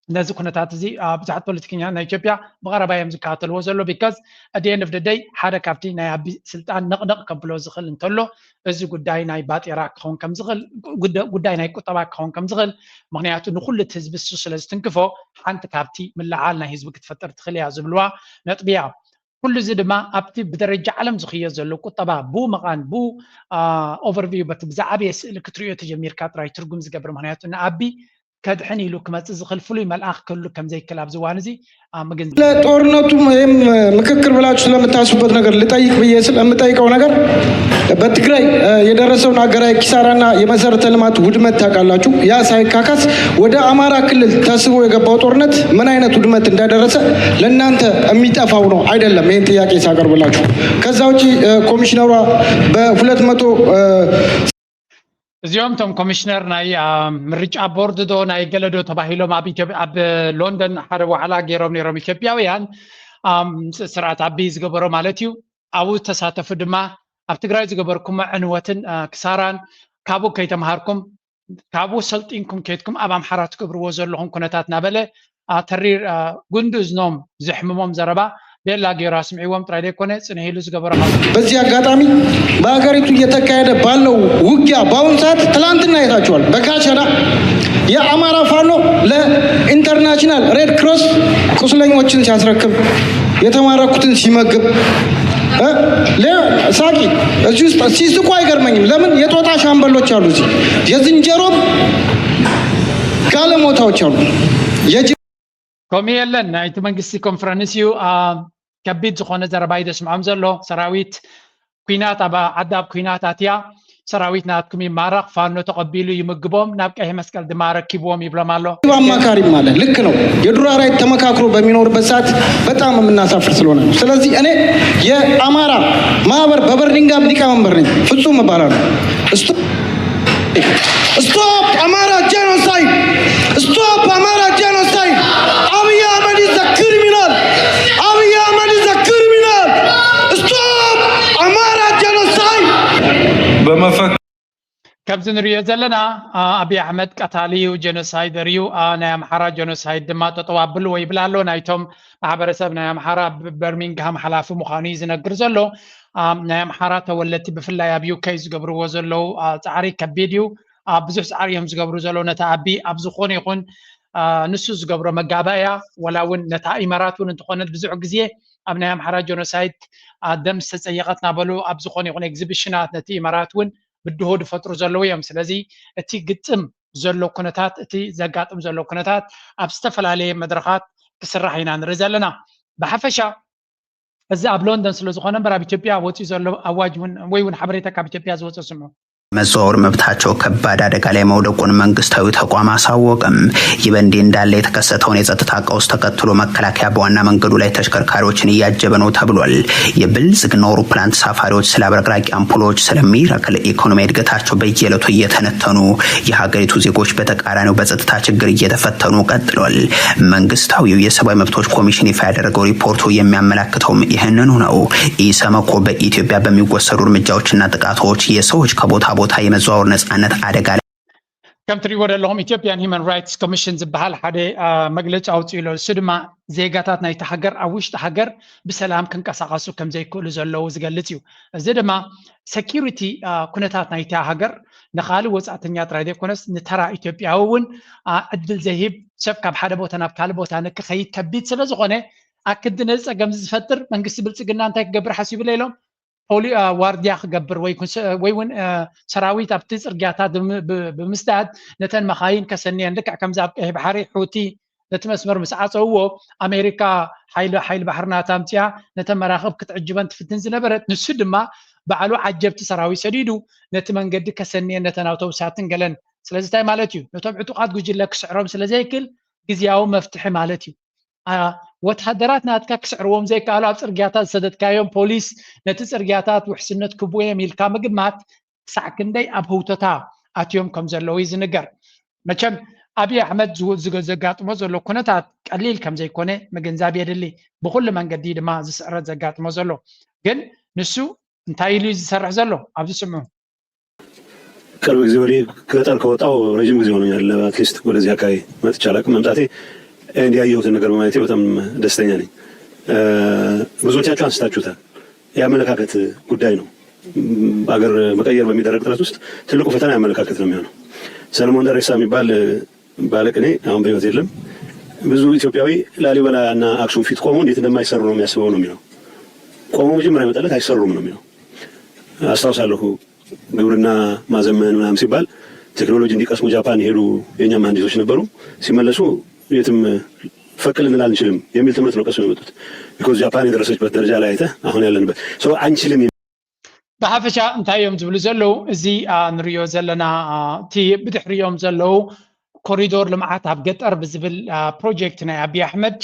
ነዚ ኩነታት እዚ ብዙሓት ፖለቲከኛ ናይ ኢትዮጵያ ብቐረባ እዮም ዝከታተልዎ ዘሎ። Because at the end of the day ሓደ ካብቲ ናይ ኣቢ ስልጣን ነቕነቕ ከብሎ ዝኽእል እንተሎ እዚ ጉዳይ ናይ ባጤራ ክኸውን ከም ዝኽእል፣ ጉዳይ ናይ ቁጠባ ክኸውን ከም ዝኽእል፣ ምክንያቱ ንኩሉ እቲ ህዝቢ እሱ ስለ ዝትንክፎ ሓንቲ ካብቲ ምልዓል ናይ ህዝቢ ክትፈጥር ትኽእል እያ ዝብልዋ ነጥቢ እያ። ኩሉ እዚ ድማ ኣብቲ ብደረጃ ዓለም ዝኽየድ ዘሎ ቁጠባ ብኡ መቓን ብኡ ኦቨርቪው በቲ ብዝዓበየ ስእሊ ክትሪኦ ተጀሚርካ ጥራይ ትርጉም ዝገብር። ምክንያቱ ንኣቢ ከድሕን ኢሉ ክመፅእ ዝኽእል ፍሉይ መልኣኽ ክህሉ ከም ዘይክእል ኣብዚ እዋን እዚ ምግንዛብ። ለጦርነቱ ወይም ምክክር ብላችሁ ስለምታስቡበት ነገር ልጠይቅ ብዬ ስለምጠይቀው ነገር በትግራይ የደረሰውን ሀገራዊ ኪሳራና የመሰረተ ልማት ውድመት ታውቃላችሁ። ያ ሳይካካስ ወደ አማራ ክልል ተስቦ የገባው ጦርነት ምን አይነት ውድመት እንዳደረሰ ለእናንተ የሚጠፋው ነው አይደለም። ይህን ጥያቄ ሳቀርብላችሁ ከዛ ውጪ ኮሚሽነሯ በሁለት መቶ እዚኦም እቶም ኮሚሽነር ናይ ምርጫ ቦርድ ዶ ናይ ገለ ዶ ተባሂሎም ኣብ ሎንደን ሓደ ዋዕላ ገይሮም ነይሮም ኢትዮጵያውያን ስርዓት ኣቢ ዝገበሮ ማለት እዩ። ኣብኡ ዝተሳተፉ ድማ ኣብ ትግራይ ዝገበርኩሞ ዕንወትን ክሳራን ካብኡ ከይተምሃርኩም ካብኡ ሰልጢንኩም ከይድኩም ኣብ ኣምሓራ ትገብርዎ ዘለኹም ኩነታት እናበለ ተሪር ጉንዲ እዝኖም ዘሕምሞም ዘረባ ቤላ ገይሩ ኣስምዒዎም ጥራይ ዘይኮነ ጽንሕ ኢሉ ዝገበሮ ካብ በዚህ አጋጣሚ በሀገሪቱ እየተካሄደ ባለው ውጊያ በአሁኑ ሰዓት ትላንትና አይታችኋል። በጋሸና የአማራ ፋኖ ለኢንተርናሽናል ሬድ ክሮስ ቁስለኞችን ሲያስረክብ የተማረኩትን ሲመግብ ሳቂ እዚህ ውስጥ ሲስቁ አይገርመኝም። ለምን የጦጣ ሻምበሎች አሉ፣ እዚህ የዝንጀሮም ጋለሞታዎች አሉ። ከምኡ የለን ናይቲ መንግስቲ ኮንፈረንስ እዩ። ከቢድ ዝኾነ ዘረባ እዩ ዘስምዖም ዘሎ። ሰራዊት ኩናት ኣብ ዓዲ ኣብ ኩናት ኣትያ ሰራዊት ናትኩም ይማረኽ፣ ፋኖ ተቐቢሉ ይምግቦም፣ ናብ ቀይሕ መስቀል ድማ ኣረኪብዎም ይብሎም ኣሎ። አማካሪም አለ። ልክ ነው። የዱር አራዊት ተመካክሮ በሚኖርበት ሰዓት በጣም የምናሳፍር ስለሆነ ነው። ስለዚህ እኔ የአማራ ማህበር በበርሚንግሃም ሊቀመንበር ነኝ። ፍጹም እባላለሁ። Stop Amara genocide! Stop Amara genocide! Abiy Ahmed is a criminal! Abiy Ahmed is a criminal! Stop Amara genocide! በመፈክ ከምዚ ንሪኦ ዘለና ኣቢይ ኣሕመድ ቀታሊ እዩ፣ ጀኖሳይደር እዩ። ናይ ኣምሓራ ጀኖሳይድ ድማ ጠጠው ኣብልዎ ይብል ኣሎ። ናይቶም ማሕበረሰብ ናይ ኣምሓራ በርሚንግሃም ሓላፊ ምዃኑ እዩ ዝነግር ዘሎ። ናይ ኣምሓራ ተወለድቲ ብፍላይ ኣብ ዩኬ ዝገብርዎ ዘለዉ ፃዕሪ ከቢድ እዩ። ብዙሕ ፃዕሪ እዮም ዝገብሩ ዘለዉ ነቲ ኣቢ ኣብ ዝኾነ ይኹን ንሱ ዝገብሮ መጋባእያ ወላ እውን ነታ ኢመራት እውን እንተኾነት ብዙሕ ግዜ ኣብ ናይ ኣምሓራ ጀኖሳይድ ደም ዝተፀየቐት ናበሉ ኣብ ዝኾነ ይኹን ኤግዚቢሽናት ነቲ ኢመራት እውን ብድሆ ዝፈጥሩ ዘለዉ እዮም። ስለዚ እቲ ግጥም ዘሎ ኩነታት እቲ ዘጋጥም ዘሎ ኩነታት ኣብ ዝተፈላለየ መድረኻት ክስራሕ ኢና ንርኢ ዘለና። ብሓፈሻ እዚ ኣብ ሎንደን ስለ ዝኾነ እምበር ኣብ ኢትዮጵያ ወፂኡ ዘሎ ኣዋጅ እውን ወይ እውን ሓበሬታ ካብ ኢትዮጵያ ዝወፀ ስምዑ። መዘዋወር መብታቸው ከባድ አደጋ ላይ መውደቁን መንግስታዊ ተቋም አሳወቅም። ይህ በእንዲህ እንዳለ የተከሰተውን የጸጥታ ቀውስ ተከትሎ መከላከያ በዋና መንገዱ ላይ ተሽከርካሪዎችን እያጀበ ነው ተብሏል። የብልጽግና አውሮፕላን ተሳፋሪዎች ስለ አብረቅራቂ አምፖሎች፣ ስለ ሚራክል ኢኮኖሚ እድገታቸው በየዕለቱ እየተነተኑ፣ የሀገሪቱ ዜጎች በተቃራኒው በጸጥታ ችግር እየተፈተኑ ቀጥሏል። መንግስታዊው የሰብአዊ መብቶች ኮሚሽን ይፋ ያደረገው ሪፖርቱ የሚያመላክተውም ይህንኑ ነው። ኢሰመኮ በኢትዮጵያ በሚወሰዱ እርምጃዎችና ጥቃቶች የሰዎች ከቦታ ቦታ የመዘዋወር ነጻነት አደጋ ላይ ከም ትሪእዎ ዘለኹም ኢትዮጵያን ሂማን ራይትስ ኮሚሽን ዝበሃል ሓደ መግለፂ ኣውፅኡ ኣሎ። እሱ ድማ ዜጋታት ናይቲ ሃገር ኣብ ውሽጢ ሃገር ብሰላም ክንቀሳቐሱ ከም ዘይክእሉ ዘለዉ ዝገልፅ እዩ። እዚ ድማ ሴኪሪቲ ኩነታት ናይቲ ሃገር ንካልእ ወፃእተኛ ጥራይ ዘይኮነስ ንተራ ኢትዮጵያዊ እውን ዕድል ዘይህብ፣ ሰብ ካብ ሓደ ቦታ ናብ ካልእ ቦታ ንክኸይድ ከቢድ ስለ ዝኾነ ኣክዲ ነዚ ፀገም እዚ ዝፈጥር መንግስቲ ብልፅግና እንታይ ክገብር ሓሲቡ ኢሎም ዋርድያ ክገብር ወይ እውን ሰራዊት ኣብቲ ፅርግያታት ብምስዳድ ነተን መኻይን ከሰንየን ልክዕ ከምዚ ኣብ ቀይሕ ባሕሪ ሑቲ ነቲ መስመር ምስ ዓፀውዎ ኣሜሪካ ሓይሊ ሓይሊ ባሕሪ ናታ ኣምፅኣ ነተን መራኽብ ክትዕጅበን ትፍትን ዝነበረት፣ ንሱ ድማ ባዕሉ ዓጀብቲ ሰራዊት ሰዲዱ ነቲ መንገዲ ከሰንየን ነተን ኣውቶቡሳትን ገለን። ስለዚ እንታይ ማለት እዩ? ነቶም ዕጡቓት ጉጅለ ክስዕሮም ስለዘይክል ግዝያዊ መፍትሒ ማለት እዩ። ወታደራት ናትካ ክስዕርዎም ዘይከኣሉ ኣብ ፅርግያታት ዝሰደድካዮም ፖሊስ ነቲ ፅርግያታት ውሕስነት ክብዎም ኢልካ ምግማት ክሳዕ ክንደይ ኣብ ህውተታ ኣትዮም ከም ዘለዉ እዩ ዝንገር። መቸም ኣብይ ኣሕመድ ዘጋጥሞ ዘሎ ኩነታት ቀሊል ከም ዘይኮነ ምግንዛብ የድሊ። ብኩሉ መንገዲ ድማ ዝስዕረት ዘጋጥሞ ዘሎ ግን ንሱ እንታይ ኢሉ እዩ ዝሰርሕ ዘሎ ኣብዚ ስምዑ። ቅርብ ጊዜ ወዲህ ገጠር ከወጣው ረጅም ጊዜ ሆኖኛል። አትሊስት ወደዚህ አካባቢ መጥቼ አላውቅም። መምጣቴ እንዲያየሁትን ነገር በማየቴ በጣም ደስተኛ ነኝ። ብዙዎቻችሁ አንስታችሁታል። የአመለካከት ጉዳይ ነው። ሀገር መቀየር በሚደረግ ጥረት ውስጥ ትልቁ ፈተና የአመለካከት ነው የሚሆነው። ሰለሞን ደሬሳ የሚባል ባለቅኔ አሁን በህይወት የለም። ብዙ ኢትዮጵያዊ ላሊበላ እና አክሱም ፊት ቆሞ እንዴት እንደማይሰሩ ነው የሚያስበው ነው የሚለው። ቆሞ መጀመሪያ ይመጣለት አይሰሩም ነው የሚለው። አስታውሳለሁ ግብርና ማዘመን ምናምን ሲባል ቴክኖሎጂ እንዲቀስሙ ጃፓን የሄዱ የኛ መሀንዲሶች ነበሩ። ሲመለሱ የትም ፈቅ ልንል አንችልም የሚል ትምህርት ነው ቀስመው የመጡት። ቢኮዝ ጃፓን የደረሰችበት ደረጃ ላይ አይተህ አሁን ያለንበት ሰው አንችልም። ብሓፈሻ እንታይ እዮም ዝብሉ ዘለዉ? እዚ ንሪኦ ዘለና እቲ ብድሕሪኦም ዘለዉ ኮሪዶር ልምዓት ኣብ ገጠር ብዝብል ፕሮጀክት ናይ ኣብይ ኣሕመድ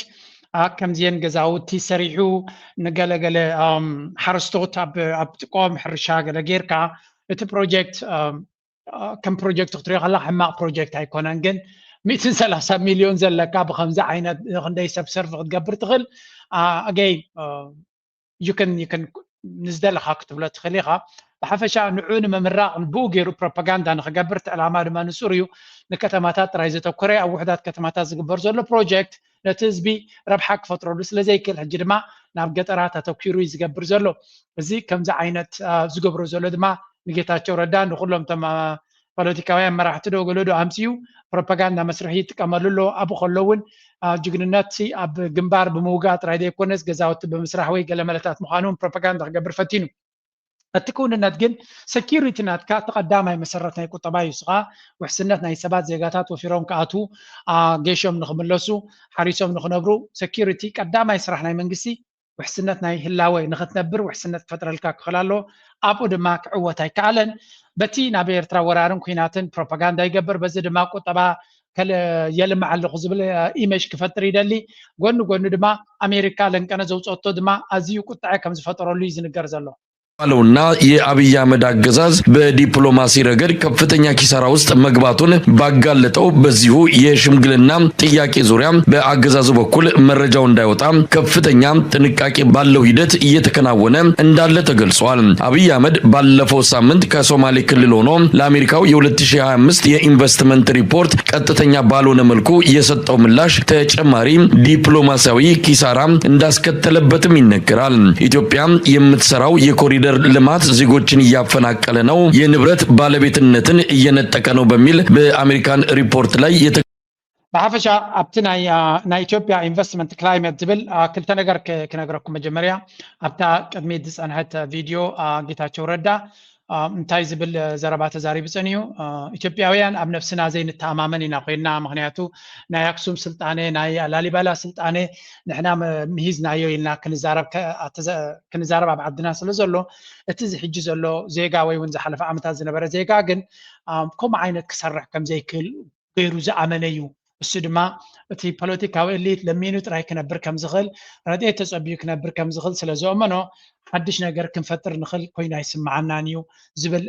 ከምዚአን ገዛውቲ ሰሪሑ ንገለገለ ሓረስቶት ኣብ ጥቆም ሕርሻ ገለ ጌርካ እቲ ፕሮጀክት ከም ፕሮጀክት ክትሪኦ ከለካ ሕማቕ ፕሮጀክት ኣይኮነን፣ ግን ሚእትን ሰላሳ ሚልዮን ዘለካ ብከምዚ ዓይነት ክንደይ ሰብ ሰርቭ ክትገብር ትኽእል ኣገይ you can you can ንዝደለካ ክትብሎ ትኽእል ኢኻ። ብሓፈሻ ንዑ ንምምራቕ ብኡ ገይሩ ፕሮፓጋንዳ ንክገብር እቲ ዕላማ ድማ ንጹር እዩ። ንከተማታት ጥራይ ዘተኮረ ኣብ ውሕዳት ከተማታት ዝግበር ዘሎ ፕሮጀክት ነቲ ህዝቢ ረብሓ ክፈጥረሉ ስለ ዘይክእል ሕጂ ድማ ናብ ገጠራት ኣተኪሩ እዩ ዝገብር ዘሎ። እዚ ከምዚ ዓይነት ዝገብሮ ዘሎ ድማ ንጌታቸው ረዳ ንኩሎም ቶም ፖለቲካውያን መራሕቲ ዶ ገለ ዶ ኣምፅኡ ፕሮፓጋንዳ መስርሒ ይጥቀመሉ ኣሎ። ኣብኡ ከሎ እውን ጅግንነት ኣብ ግንባር ብምውጋእ ጥራይ ዘይኮነስ ገዛውቲ ብምስራሕ ወይ ገለ መለታት ምዃኑ እውን ፕሮፓጋንዳ ክገብር ፈቲኑ። እቲ ክውንነት ግን ሰኪሪቲ ናትካ እቲ ቀዳማይ መሰረት ናይ ቁጠባ እዩ። ንስኻ ውሕስነት ናይ ሰባት ዜጋታት ወፊሮም ክኣትዉ ጌሾም ንክምለሱ ሓሪሶም ንክነብሩ ሰኪሪቲ ቀዳማይ ስራሕ ናይ መንግስቲ ውሕስነት ናይ ህላወ ንክትነብር ውሕስነት ክፈጥረልካ ክኽእል ኣለዎ። ኣብኡ ድማ ክዕወት ኣይከኣለን። በቲ ናብ ኤርትራ ወራርን ኲናትን ፕሮፓጋንዳ ይገብር፣ በዚ ድማ ቁጠባ የልምዕ ኣለኹ ዝብል ኢመጅ ክፈጥር ይደሊ። ጎኒ ጎኒ ድማ ኣሜሪካ ለንቀነ ዘውፀቶ ድማ ኣዝዩ ቁጥዐ ከም ዝፈጠረሉ እዩ ዝንገር ዘሎ። ባለውና የአብይ አህመድ አገዛዝ በዲፕሎማሲ ረገድ ከፍተኛ ኪሳራ ውስጥ መግባቱን ባጋለጠው በዚሁ የሽምግልና ጥያቄ ዙሪያ በአገዛዙ በኩል መረጃው እንዳይወጣ ከፍተኛ ጥንቃቄ ባለው ሂደት እየተከናወነ እንዳለ ተገልጿል። አብይ አህመድ ባለፈው ሳምንት ከሶማሌ ክልል ሆኖ ለአሜሪካው የ2025 የኢንቨስትመንት ሪፖርት ቀጥተኛ ባልሆነ መልኩ የሰጠው ምላሽ ተጨማሪ ዲፕሎማሲያዊ ኪሳራ እንዳስከተለበትም ይነገራል። ኢትዮጵያ የምትሰራው የኮሪደር ልማት ዜጎችን እያፈናቀለ ነው፣ የንብረት ባለቤትነትን እየነጠቀ ነው በሚል በአሜሪካን ሪፖርት ላይ የተ ብሓፈሻ ኣብቲ ናይ ኢትዮጵያ ኢንቨስትመንት ክላይመት ዝብል ክልተ ነገር ክነግረኩም። መጀመርያ ኣብታ ቅድሚት ዝፀንሐት ቪድዮ ጌታቸው ረዳ እንታይ ዝብል ዘረባ ተዛሪቡ ፀኒሁ? ኢትዮጵያውያን ኣብ ነብስና ዘይንተኣማመን ኢና ኮይንና፣ ምክንያቱ ናይ ኣክሱም ስልጣነ ናይ ላሊበላ ስልጣነ ንሕና ምሂዝናዮ ኢልና ክንዛረብ ኣብ ዓድና ስለ ዘሎ እቲ ሕጂ ዘሎ ዜጋ ወይ እውን ዝሓለፈ ዓመታት ዝነበረ ዜጋ ግን ከምኡ ዓይነት ክሰርሕ ከምዘይክእል ገይሩ ዝኣመነ እዩ። እሱ ድማ እቲ ፖለቲካዊ እሊት ለሚኑ ጥራይ ክነብር ከም ዝኽእል፣ ረድኤት ተጸቢዩ ክነብር ከም ዝኽእል ስለ ዝእመኖ፣ ሓድሽ ነገር ክንፈጥር ንኽእል ኮይኑ ኣይስምዓናን እዩ ዝብል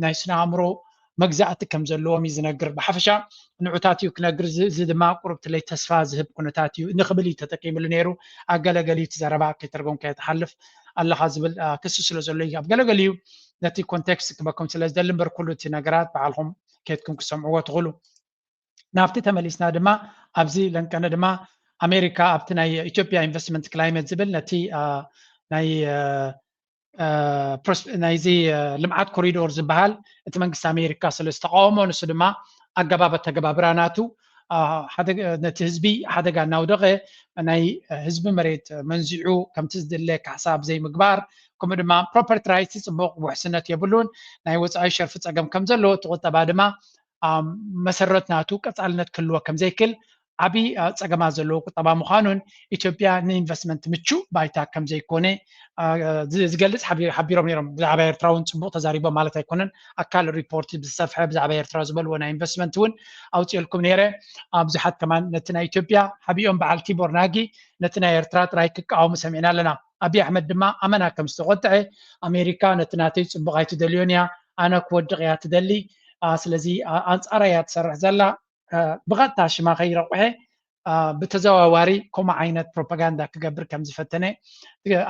ናይ ስነ ኣእምሮ መግዛእቲ ከም ዘለዎም እዩ ዝነግር። ብሓፈሻ ንዑታት እዩ ክነግር፣ እዚ ድማ ቁሩብ ትለይ ተስፋ ዝህብ ኩነታት እዩ ንኽብል እዩ ተጠቂምሉ ነይሩ። ኣብ ገለገሊኡ እቲ ዘረባ ከይተርጎምካዮ ትሓልፍ ኣለኻ ዝብል ክሲ ስለ ዘሎ እዩ። ኣብ ገለገሊኡ ነቲ ኮንቴክስት ክበኩም ስለ ዝደሊ እምበር ኩሉ እቲ ነገራት ባዕልኹም ኬድኩም ክሰምዕዎ ትኽእሉ። ናብቲ ተመሊስና ድማ ኣብዚ ለንቀነ ድማ ኣሜሪካ ኣብቲ ናይ ኢትዮጵያ ኢንቨስትመንት ክላይመት ዝብል ነቲ ናይ ናይዚ ልምዓት ኮሪዶር ዝበሃል እቲ መንግስቲ ኣሜሪካ ስለ ዝተቃወሞ ንሱ ድማ ኣገባብ ኣተገባብራ ናቱ ነቲ ህዝቢ ሓደጋ እናውደቐ ናይ ህዝቢ መሬት መንዚዑ ከምቲ ዝድለ ካሕሳ ብዘይምግባር ከምኡ ድማ ፕሮፐርቲ ራይትስ ፅቡቕ ውሕስነት የብሉን ናይ ወፃኢ ሸርፊ ፀገም ከም ዘለዎ እቲ ቁጠባ ድማ መሰረት ናቱ ቀፃልነት ክህልዎ ከም ዘይክል ዓብዪ ጸገማት ዘለዎ ቁጠባ ምዃኑን ኢትዮጵያ ንኢንቨስትመንት ምቹእ ባይታ ከም ዘይኮነ ዝገልጽ ሓቢሮም ነይሮም። ብዛዕባ ኤርትራ እውን ጽቡቕ ተዛሪቦም ማለት ኣይኮነን። ኣካል ሪፖርት ብዝሰፍሐ ብዛዕባ ኤርትራ ዝበልዎ ናይ ኢንቨስትመንት እውን ኣውፅኤልኩም ነይረ። ብዙሓት ከማን ነቲ ናይ ኢትዮጵያ ሓቢኦም በዓል ቲቦር ናጊ ነቲ ናይ ኤርትራ ጥራይ ክቃወሙ ሰሚዕና ኣለና። ኣብይ ኣሕመድ ድማ ኣመና ከም ዝተቆጥዐ፣ ኣሜሪካ ነቲ ናተይ ጽቡቕ ኣይትደልዮን እያ፣ ኣነ ክወድቕ እያ ትደሊ፣ ስለዚ ኣንጻራ እያ ትሰርሕ ዘላ፣ ብቐጥታ ሽማ ከይረቑሐ ብተዘዋዋሪ ከምኡ ዓይነት ፕሮፓጋንዳ ክገብር ከም ዝፈተነ፣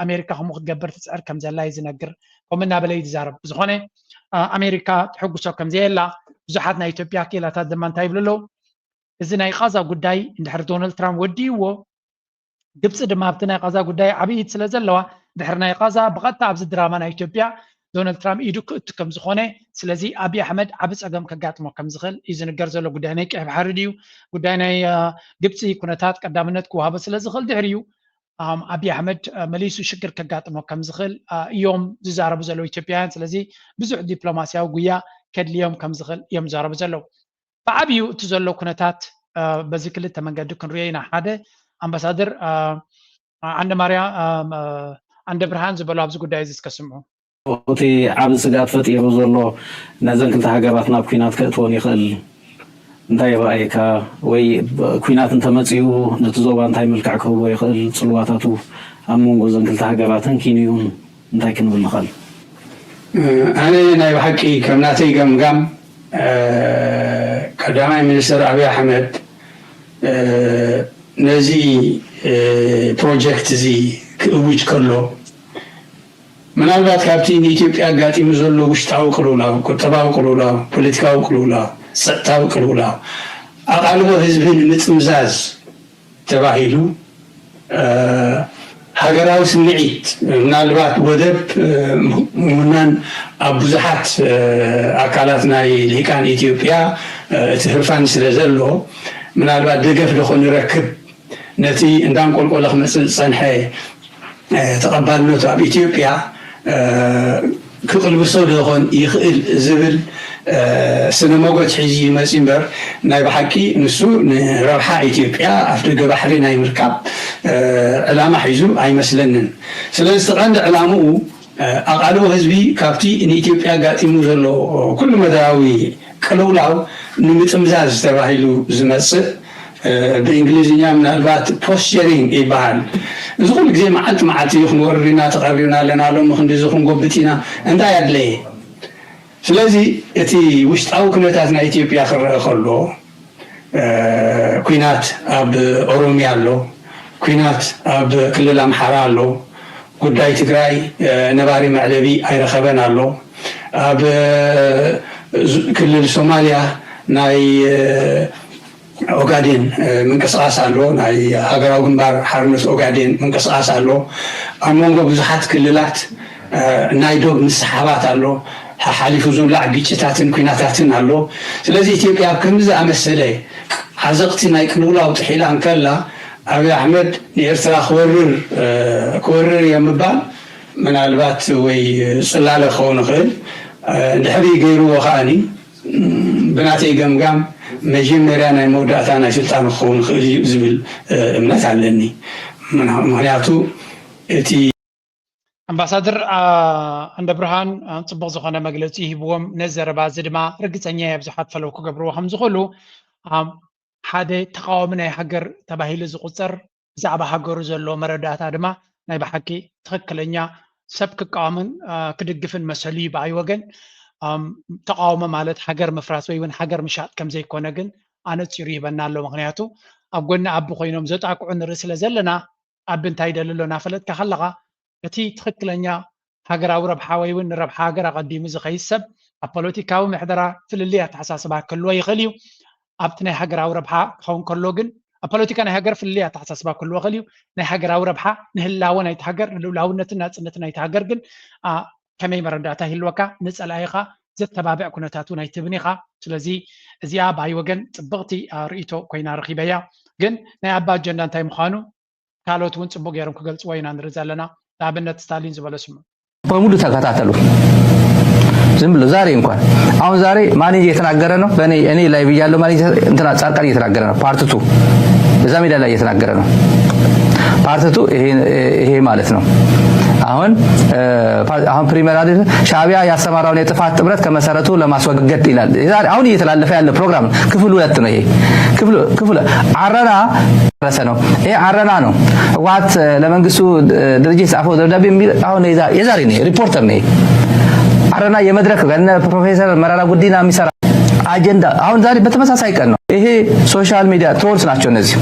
ኣሜሪካ ከምኡ ክትገብር ትፅዕር ከም ዘላ እዩ ዝነግር። ከምኡ እናበለ እዩ ዝዛረብ። ብዝኾነ ኣሜሪካ ትሕጉሶ ከም ዘየላ ብዙሓት ናይ ኢትዮጵያ ክኢላታት ድማ እንታይ ይብሉ ኣለዉ? እዚ ናይ ቃዛ ጉዳይ እንድሕር ዶናልድ ትራምፕ ወዲእዎ፣ ግብፂ ድማ ኣብቲ ናይ ቃዛ ጉዳይ ዓብዪ ኢድ ስለ ዘለዋ፣ ድሕሪ ናይ ቃዛ ብቐጥታ ኣብዚ ድራማ ናይ ኢትዮጵያ ዶናልድ ትራምፕ ኢዱ ክእቱ ከም ዝኾነ፣ ስለዚ ኣብይ ኣሕመድ ዓቢ ጸገም ከጋጥሞ ከም ዝኽእል እዩ ዝንገር ዘሎ። ጉዳይ ናይ ቀይሕ ባሕሪ ድዩ፣ ጉዳይ ናይ ግብፂ ኩነታት ቀዳምነት ክወሃቦ ስለ ዝኽእል ድሕሪኡ ኣብይ ኣሕመድ መሊሱ ሽግር ከጋጥሞ ከም ዝኽእል እዮም ዝዛረቡ ዘለዉ ኢትዮጵያውያን። ስለዚ ብዙሕ ዲፕሎማስያዊ ጉያ ከድልዮም ከም ዝኽእል እዮም ዝዛረቡ ዘለዉ። ብዓብዩ እቲ ዘሎ ኩነታት በዚ ክልተ መንገዲ ክንሪኦ ኢና። ሓደ ኣምባሳደር ዓንደ ማርያ ዓንደ ብርሃን ዝበሉ ኣብዚ ጉዳይ እዚ እስከ ስምዑ። እቲ ዓብ ስግኣት ፈጢሩ ዘሎ ነዘን ክልተ ሃገራት ናብ ኩናት ከእትወን ይኽእል እንታይ ይረኣየካ? ወይ ኩናት እንተመፂኡ ነቲ ዞባ እንታይ መልክዕ ክህቦ ይኽእል? ፅልዋታቱ ኣብ መንጎ እዘን ክልተ ሃገራትን ኪንዩን እንታይ ክንብል ንኽእል? ኣነ ናይ ብሓቂ ከም ናተይ ገምጋም ቀዳማይ ሚኒስትር ኣብይ ኣሕመድ ነዚ ፕሮጀክት እዚ ክእውጅ ከሎ ምናልባት ካብቲ ንኢትዮጵያ ኣጋጢሙ ዘሎ ውሽጣዊ ቅልውላው፣ ቁጠባዊ ቅልውላው፣ ፖለቲካዊ ቅልውላው፣ ፀጥታዊ ቅልውላው ኣቓልቦ ህዝቢ ንምጥምዛዝ ተባሂሉ ሃገራዊ ስምዒት ምናልባት ወደብ ምውናን ኣብ ብዙሓት ኣካላት ናይ ልሂቃን ኢትዮጵያ እቲ ህርፋን ስለ ዘሎ ምናልባት ደገፍ ዶ ክንረክብ ነቲ እንዳንቆልቆለ ክመፅእ ዝፀንሐ ተቐባልነቱ ኣብ ኢትዮጵያ ክቕልብሶ ዶ ይኾን ይኽእል ዝብል ስነ መጎት ሒዙ ይመፅእ እምበር ናይ ብሓቂ ንሱ ንረብሓ ኢትዮጵያ ኣፍደገ ባሕሪ ናይ ምርካብ ዕላማ ሒዙ ኣይመስለንን። ስለዚ እቲ ቀንዲ ዕላምኡ ኣቓልቦ ህዝቢ ካብቲ ንኢትዮጵያ ኣጋጢሙ ዘሎ ኩሉ መዳያዊ ቅልውላው ንምጥምዛዝ ተባሂሉ ዝመፅእ ብእንግሊዝኛ ምናልባት ፖስቸሪንግ ይበሃል። እዚ ኩሉ ግዜ መዓልቲ መዓልቲ እዩ ክንወርር ኢና ተቐሪብና ኣለና ሎሚ ክንዲዚ ክንጎብጥ ኢና እንታይ ኣድለየ? ስለዚ እቲ ውሽጣዊ ኩነታት ናይ ኢትዮጵያ ክረአ ከሎ ኩናት ኣብ ኦሮሚያ ኣሎ፣ ኩናት ኣብ ክልል ኣምሓራ ኣሎ፣ ጉዳይ ትግራይ ነባሪ መዕለቢ ኣይረኸበን ኣሎ፣ ኣብ ክልል ሶማልያ ናይ ኦጋዴን ምንቅስቃስ ኣሎ፣ ናይ ሃገራዊ ግንባር ሓርነት ኦጋዴን ምንቅስቃስ ኣሎ። ኣብ መንጎ ብዙሓት ክልላት ናይ ዶብ ምስሓባት ኣሎ፣ ሓሓሊፉ ዝውላዕ ግጭታትን ኩናታትን ኣሎ። ስለዚ ኢትዮጵያ ኣብ ከምዚ ዝኣመሰለ ዓዘቕቲ ናይ ቅልውላው ጥሒላ እንከላ ኣብይ ኣሕመድ ንኤርትራ ክወርር ክወርር እየ ምባል ምናልባት ወይ ጽላለ ክኸውን ይኽእል። እንድሕሪ ገይርዎ ከዓኒ ብናተይ ገምጋም መጀመርያ ናይ መወዳእታ ናይ ስልጣኑ ክኸውን ይኽእል እዩ ዝብል እምነት ኣለኒ። ምክንያቱ እቲ ኣምባሳደር ኣንደ ብርሃን ጽቡቕ ዝኾነ መግለፂ ሂብዎም። ነዚ ዘረባ እዚ ድማ ርግፀኛ እየ ብዙሓት ፈለው ክገብርዎ ከም ዝኽእሉ። ሓደ ተቃዋሚ ናይ ሃገር ተባሂሉ ዝቁፀር ብዛዕባ ሃገሩ ዘሎ መረዳእታ ድማ ናይ ብሓቂ ትኽክለኛ ሰብ ክቃወምን ክድግፍን መሰሉ እዩ ብኣይ ወገን። ተቃውሞ ማለት ሃገር ምፍራስ ወይ እውን ሃገር ምሻጥ ከም ዘይኮነ ግን ኣነፂሩ ይህበና ኣሎ። ምክንያቱ ኣብ ጎኒ ኣቢ ኮይኖም ዘጣቅዑ ንርኢ ስለ ዘለና ኣቢ እንታይ ይደሊ ኣሎ እናፈለጥካ ከለኻ እቲ ትኽክለኛ ሃገራዊ ረብሓ ወይ እውን ንረብሓ ሃገር ኣቐዲሙ ዝኸይድ ሰብ ኣብ ፖለቲካዊ ምሕደራ ፍልልይ ኣተሓሳስባ ክህልዎ ይኽእል እዩ። ኣብቲ ናይ ሃገራዊ ረብሓ ክኸውን ከሎ ግን ኣብ ፖለቲካ ናይ ሃገር ፍልልይ ኣተሓሳስባ ክህልዎ ይኽእል እዩ። ናይ ሃገራዊ ረብሓ ንህላወ ናይቲ ሃገር ንልኡላውነትን ናፅነትን ናይቲ ሃገር ግን ከመይ መረዳእታ ይህልወካ ንፀላኢኻ ዘተባብዕ ኩነታት እውን ኣይትህብን ኢኻ። ስለዚ እዚኣ ብኣይ ወገን ፅብቕቲ ርእይቶ ኮይና ረኺበያ። ግን ናይ ኣባ ኣጀንዳ እንታይ ምዃኑ ካልኦት እውን ፅቡቅ ገይሮም ክገልፅዎ ኢና ንርኢ ዘለና። ንኣብነት ስታሊን ዝበሎ ስሙ። በሙሉ ተከታተሉ። ዝም ብሎ ዛሬ እንኳን አሁን ዛሬ ማን እየተናገረ ነው? በእኔ እኔ ላይ ብያለሁ። ማን እንትና ጻድቃን እየተናገረ ነው። ፓርት ቱ እዛ ሜዳ ላይ እየተናገረ ነው። ፓርት ቱ ይሄ ማለት ነው። አሁን አሁን ፕሪመራ ሻዕቢያ ያስተማራውን የጥፋት ጥምረት ከመሰረቱ ለማስወገድ ይላል። አሁን እየተላለፈ ያለ ፕሮግራም ክፍል ሁለት ነው። ይሄ ክፍል ክፍል አረና ረሰ ነው። ይሄ አረና ነው። ህወሓት ለመንግስቱ ድርጅት ጻፈው ደብዳቤ የሚል አሁን የዛሬ ነው። ሪፖርተር ነው። አረና የመድረክ በነ ፕሮፌሰር መራራ ጉዲና የሚሰራ አጀንዳ አሁን ዛሬ በተመሳሳይ ቀን ነው። ይሄ ሶሻል ሚዲያ ትሮልስ ናቸው እነዚህ።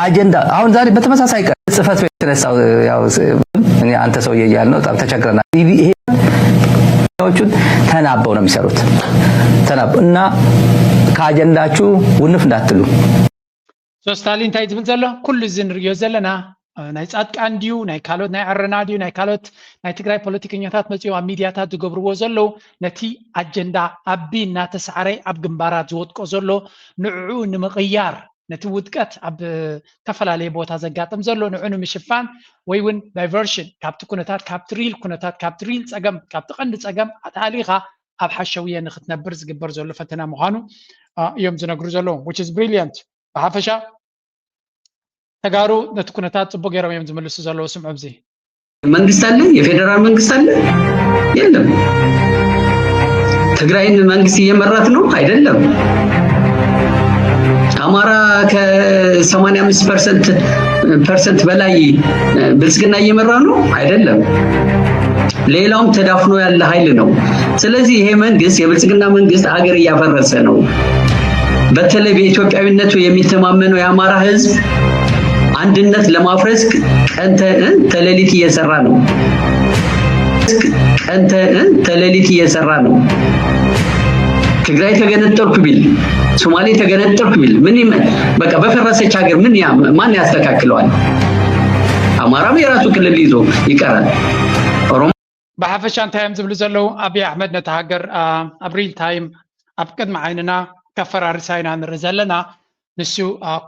አጀንዳ አሁን ዛሬ በተመሳሳይ ቀን ጽህፈት ቤት የተነሳው ያው እኔ አንተ ሰውዬ እያልን ነው። በጣም ተቸግረናል። ይሄ ዎቹን ተናበው ነው የሚሰሩት። ተናበው እና ከአጀንዳችሁ ውንፍ እንዳትሉ። ሶስታሊ እንታይ ዝብል ዘሎ ኩሉ እዚ ንሪዮ ዘለና ናይ ፃድቃን ድዩ ናይ ካልኦት ናይ ዕረና ድዩ ናይ ካልኦት ናይ ትግራይ ፖለቲከኛታት መፂኦም ኣብ ሚድያታት ዝገብርዎ ዘለዉ ነቲ ኣጀንዳ ኣቢ እናተሳዕረ ኣብ ግንባራት ዝወድቆ ዘሎ ንዕኡ ንምቕያር ነቲ ውድቀት ኣብ ዝተፈላለየ ቦታ ዘጋጥም ዘሎ ንዑ ንምሽፋን ወይ እውን ዳይቨርሽን ካብቲ ኩነታት ካብቲ ሪል ኩነታት ካብቲ ሪል ፀገም ካብቲ ቀንዲ ፀገም ኣታሊኻ ኣብ ሓሸውየ ንክትነብር ዝግበር ዘሎ ፈተና ምዃኑ እዮም ዝነግሩ ዘለዉ which is brilliant ብሓፈሻ ተጋሩ ነቲ ኩነታት ፅቡቅ ገይሮም እዮም ዝምልሱ ዘለዉ ስምዑ ኣብዚ መንግስት አለ የፌዴራል መንግስት አለ የለም ትግራይን መንግስት እየመራት ነው አይደለም አማራ ከ85 ፐርሰንት በላይ ብልጽግና እየመራ ነው አይደለም ሌላውም ተዳፍኖ ያለ ኃይል ነው ስለዚህ ይሄ መንግስት የብልጽግና መንግስት አገር እያፈረሰ ነው በተለይ በኢትዮጵያዊነቱ የሚተማመነው የአማራ ህዝብ አንድነት ለማፍረስ ቀን ተሌሊት እየሰራ ነው። ቀን ተሌሊት እየሰራ ነው። ትግራይ ተገነጠልኩ ቢል፣ ሶማሌ ተገነጠልኩ ቢል ምን በቃ በፈረሰች ሀገር ምን ማን ያስተካክለዋል? አማራም የራሱ ክልል ይዞ ይቀራል። ኦሮሞ ብሓፈሻ እንታይ እዮም ዝብሉ ዘለዉ ኣብይ ኣሕመድ ነቲ ሃገር ኣብ ሪል ታይም ኣብ ቅድሚ ዓይንና ከፈራርሳ ኢና ንርኢ ዘለና ንሱ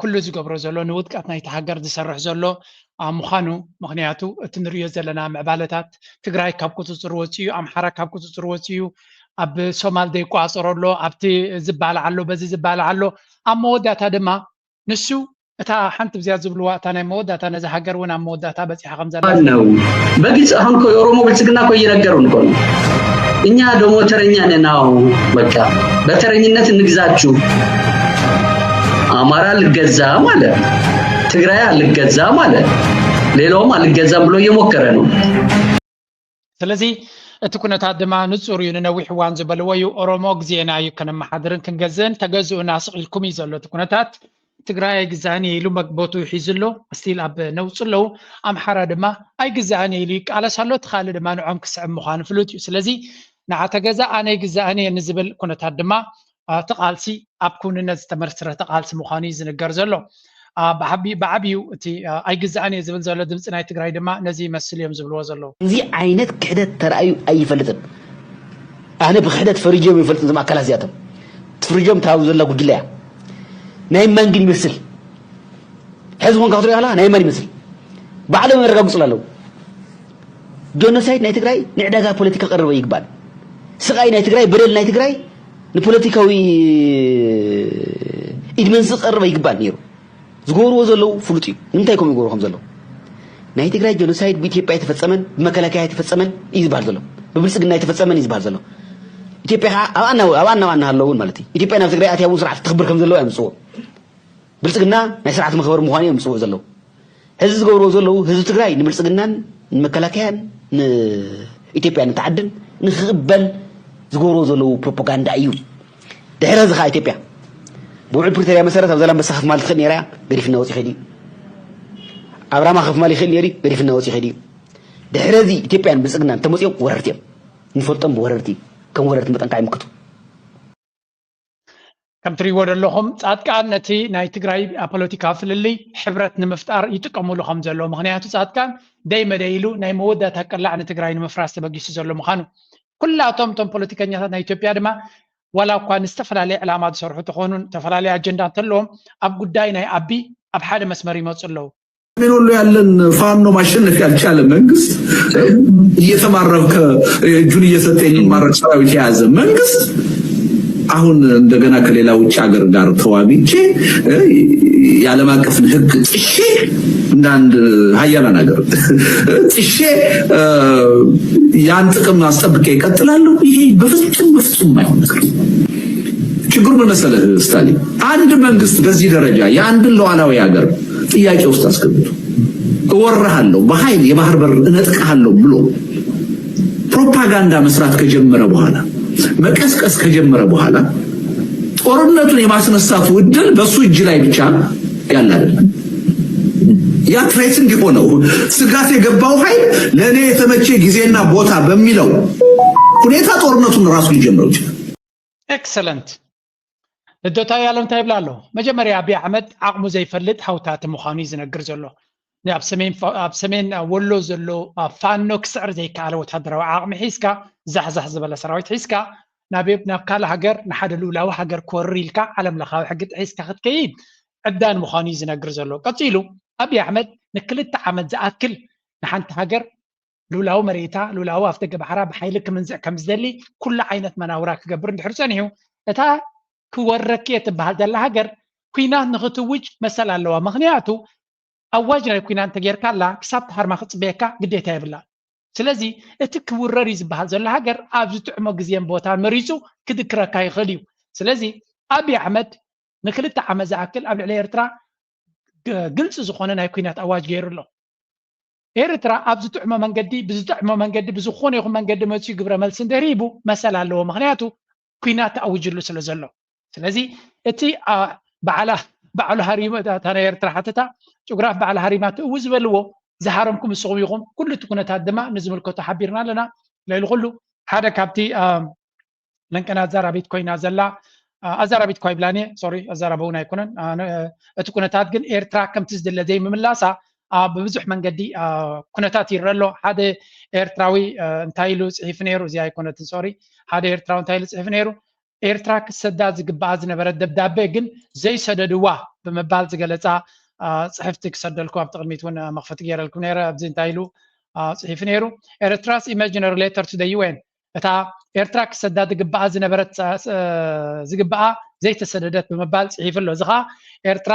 ኩሉ ዝገብሮ ዘሎ ንውድቀት ናይቲ ሃገር ዝሰርሕ ዘሎ ምዃኑ ምኽንያቱ እቲ ንሪዮ ዘለና ምዕባለታት ትግራይ ካብ ቁፅፅር ወፂኡ ኣምሓራ ካብ ቁፅፅር ወፂኡ ኣብ ሶማል ዘይቋፀሮ ኣሎ ኣብቲ ዝበሃል ኣሎ በዚ ዝበሃል ኣሎ ኣብ መወዳእታ ድማ ንሱ እታ ሓንቲ ብዚያ ዝብልዋ እታ ናይ መወዳእታ ነዚ ሃገር እውን ኣብ መወዳእታ በፂሓ ከም ዘላ ነው። በግልጽ አሁን እኮ የኦሮሞ ብልጽግና እኮ እየነገሩን እኮ ነው። እኛ ደግሞ ተረኛ ነን። አዎ በቃ በተረኝነት እንግዛችሁ። አማራ ልገዛ ማለት ትግራይ አልገዛ ማለት ሌላውም አልገዛም ብሎ እየሞከረ ነው። ስለዚ እቲ ኩነታት ድማ ንፁር እዩ ንነዊሕ እዋን ዝበልዎ እዩ ኦሮሞ ግዜና እዩ ከነመሓድርን ክንገዝእን ተገዝኡና ስቕ ኢልኩም እዩ ዘሎ እቲ ኩነታት ትግራይ ኣይግዛእን እየ ኢሉ መግቦቱ ሒዙ ኣሎ ስቲል ኣብ ነውፁ ኣለዉ ኣምሓራ ድማ ኣይግዛእን እየ ኢሉ ይቃለስ ኣሎ እቲ ካልእ ድማ ንዖም ክስዕብ ምዃኑ ፍሉጥ እዩ ስለዚ ንዓ ተገዛ ኣነ ይግዛእን እየ ንዝብል ኩነታት ድማ እቲ ቃልሲ ኣብ ክውንነት ዝተመስረተ ቃልሲ ምዃኑ እዩ ዝንገር ዘሎ። ብዓብዩ እቲ ኣይግዛእን እየ ዝብል ዘሎ ድምፂ ናይ ትግራይ ድማ ነዚ ይመስል እዮም ዝብልዎ ዘለዉ። እዚ ዓይነት ክሕደት ተራእዩ ኣይፈልጥን። ኣነ ብክሕደት ፈሪጆም ይፈልጥ እዞም ኣካላት እዚኣቶም ትፍርጆም ታብ ዘላ ጉጅለ እያ። ናይ መን ግን ይመስል ሕዚ ኮንካ ክትሪኦ ከለካ ናይ መን ይመስል ባዕሎም የረጋግፁ ኣለዉ። ጆኖሳይድ ናይ ትግራይ ንዕዳጋ ፖለቲካ ቀረበ ይግባል። ስቃይ ናይ ትግራይ በደል ናይ ትግራይ ንፖለቲካዊ ኢድመንስ ቀረበ ይግባል ነይሩ። ዝገብርዎ ዘለዉ ፍሉጥ እዩ። ንምንታይ ከምኡ ይገብሩ ከም ዘለዉ ናይ ትግራይ ጀኖሳይድ ብኢትዮጵያ ኣይተፈፀመን ብመከላከያ ኣይተፈፀመን እዩ ዝበሃል ዘሎ። ብብልፅግና ኣይተፈፀመን እዩ ዝበሃል ዘሎ። ኢትዮጵያ ከዓ ኣብ ኣና ኣብ ኣና ዋና ኣለውን ማለት እዩ። ኢትዮጵያ ናብ ትግራይ ኣትያ እውን ስርዓት ትኽብር ከም ዘለዋ የምፅዎ። ብልፅግና ናይ ስርዓት መኽበሪ ምዃኑ እዮም ዝፅውዑ ዘለዉ። ሕዚ ዝገብርዎ ዘለዉ ህዝቢ ትግራይ ንብልፅግናን ንመከላከያን ንኢትዮጵያ ንተዓድን ንክቕበል ዝገብርዎ ዘለዉ ፕሮፓጋንዳ እዩ። ድሕሪ ሕዚ ከዓ ኢትዮጵያ ብውዕል ፕሪቶርያ መሰረት ኣብ ዘላንበሳ ከፍማል ትኽእል ነይራ እያ፣ ገዲፍና ወፂ ኸይድ እዩ። ኣብ ራማ ከፍማል ይኽእል ነይሩ እዩ፣ ገዲፍና ወፂ ኸይድ እዩ። ድሕሪ ሕዚ ኢትዮጵያን ብልፅግናን እንተመፅኦም ወረርቲ እዮም። ንፈልጦም ብወረርቲ ከም ወረርቲ መጠን ከዓ ይምክቱ። ከም ትሪእዎ ዘለኹም ፃድቃን ነቲ ናይ ትግራይ ፖለቲካዊ ፍልልይ ሕብረት ንምፍጣር ይጥቀምሉ ከም ዘሎ ምክንያቱ ፃድቃን ደይ መደይ ኢሉ ናይ መወዳእታ ቅላዕ ንትግራይ ንምፍራስ ተበጊሱ ዘሎ ምዃኑ ኩላቶም እቶም ፖለቲከኛታት ናይ ኢትዮጵያ ድማ ዋላ እኳ ንዝተፈላለየ ዕላማ ዝሰርሑ ተኾኑን ዝተፈላለየ ኣጀንዳ እንተለዎም ኣብ ጉዳይ ናይ ኣቢ ኣብ ሓደ መስመር ይመፁ ኣለዉ። ሰሜን ወሎ ያለን ፋኖ ማሸነፍ ያልቻለ መንግስት እየተማረከ እጁን እየሰጠ የሚማረክ ሰራዊት የያዘ መንግስት አሁን እንደገና ከሌላ ውጭ ሀገር ጋር ተዋግቼ የዓለም አቀፍን ህግ ጥሼ እንደ አንድ ሀያላን ሀገር ጥሼ ያን ጥቅም አስጠብቄ እቀጥላለሁ። ይሄ በፍጹም በፍጹም የማይሆን ነገር። ችግሩ ምን መሰለህ ስታሊን፣ አንድ መንግስት በዚህ ደረጃ የአንድን ሉዓላዊ ሀገር ጥያቄ ውስጥ አስገብቶ እወርሃለሁ፣ በኃይል የባህር በር እነጥቅሃለሁ ብሎ ፕሮፓጋንዳ መስራት ከጀመረ በኋላ፣ መቀስቀስ ከጀመረ በኋላ ጦርነቱን የማስነሳቱ እድል በሱ እጅ ላይ ብቻ ያለ አይደለም። ያ ትሬት እንዲሆነው ስጋት የገባው ኃይል ለእኔ የተመቼ ጊዜና ቦታ በሚለው ሁኔታ ጦርነቱን ራሱ ሊጀምረው ይችላል። ኤክሰለንት። ልደታዊ ኣለም እንታይ ይብላ ኣሎ? መጀመርያ ኣብይ ኣሕመድ ዓቕሙ ዘይፈልጥ ሃውታቲ ምዃኑ እዩ ዝነግር ዘሎ። ኣብ ሰሜን ወሎ ዘሎ ፋኖ ክስዕር ዘይከኣለ ወታደራዊ ዓቕሚ ሒዝካ፣ ዛሕዛሕ ዝበለ ሰራዊት ሒዝካ ናብ ካልእ ሃገር፣ ንሓደ ልኡላዊ ሃገር ክወርር ኢልካ ዓለም ለኻዊ ሕጊ ጥሒስካ ክትከይድ ዕብዳን ምዃኑ እዩ ዝነግር ዘሎ። ቀፂሉ ኣብይ ኣሕመድ ንክልተ ዓመት ዝኣክል ንሓንቲ ሃገር ሉላዊ መሬታ፣ ሉላዊ ኣፍደገ ባሕራ ብሓይሊ ክምንዝዕ ከም ዝደሊ ኩሉ ዓይነት መናውራ ክገብር እንድሕር ጸኒሑ፣ እታ ክወረኪ እትበሃል ዘላ ሃገር ኲናት ንኽትውጅ መሰል ኣለዋ። ምኽንያቱ ኣዋጅ ናይ ኲናት እንተጌርካላ ክሳብ ተሃርማ ክጽበየካ ግዴታ የብላ። ስለዚ እቲ ክውረር እዩ ዝበሃል ዘሎ ሃገር ኣብ ዝጥዕሞ ግዜን ቦታን መሪጹ ክድክረካ ይኽእል እዩ። ስለዚ ኣብይ ኣሕመድ ንክልተ ዓመት ዝኣክል ኣብ ልዕሊ ኤርትራ ግልፂ ዝኾነ ናይ ኲናት ኣዋጅ ገይሩ ኣሎ። ኤርትራ ኣብ ዝጥዕሞ መንገዲ ብዝጥዕሞ መንገዲ ብዝኾነ ይኹን መንገዲ መፅኡ ግብረ መልሲ እንድሕር ሂቡ መሰል ኣለዎ። ምኽንያቱ ኲናት ተኣዊጅሉ ስለ ዘሎ። ስለዚ እቲ በዓሉ ሃሪሙ እታ ናይ ኤርትራ ሓተታ ጭጉራፍ በዓል ሃሪማ ትእዊ ዝበልዎ ዝሃረምኩም ንስኹም ኢኹም። ኩሉ እቲ ኩነታት ድማ ንዝምልከቶ ሓቢርና ኣለና። ልዕሊ ኩሉ ሓደ ካብቲ ለንቀን ኣዛራቢት ኮይና ዘላ ኣዛራቢት ኳ ይብላን እየ ሶሪ ኣዛራቢ እውን ኣይኮነን። እቲ ኩነታት ግን ኤርትራ ከምቲ ዝድለ ዘይምምላሳ ብብዙሕ መንገዲ ኩነታት ይረአ ኣሎ። ሓደ ኤርትራዊ እንታይ ኢሉ ፅሒፉ ነይሩ፣ እዚኣ ኣይኮነትን ሶሪ፣ ሓደ ኤርትራዊ እንታይ ኢሉ ፅሒፉ ነይሩ፣ ኤርትራ ክትሰዳ ዝግበኣ ዝነበረት ደብዳቤ ግን ዘይሰደድዋ ብምባል ዝገለፃ ፅሕፍቲ ክሰደልኩም ኣብቲ ቅድሚት እውን መኽፈቲ ገይረልኩም ነይረ። ኣብዚ እንታይ ኢሉ ፅሒፉ ነይሩ፣ Eritrea's imaginary letter to the U N እታ ኤርትራ ክሰዳ ዝግበኣ ዝነበረት ዝግበኣ ዘይተሰደደት ብምባል ፅሒፉ ኣሎ። እዚ ከዓ ኤርትራ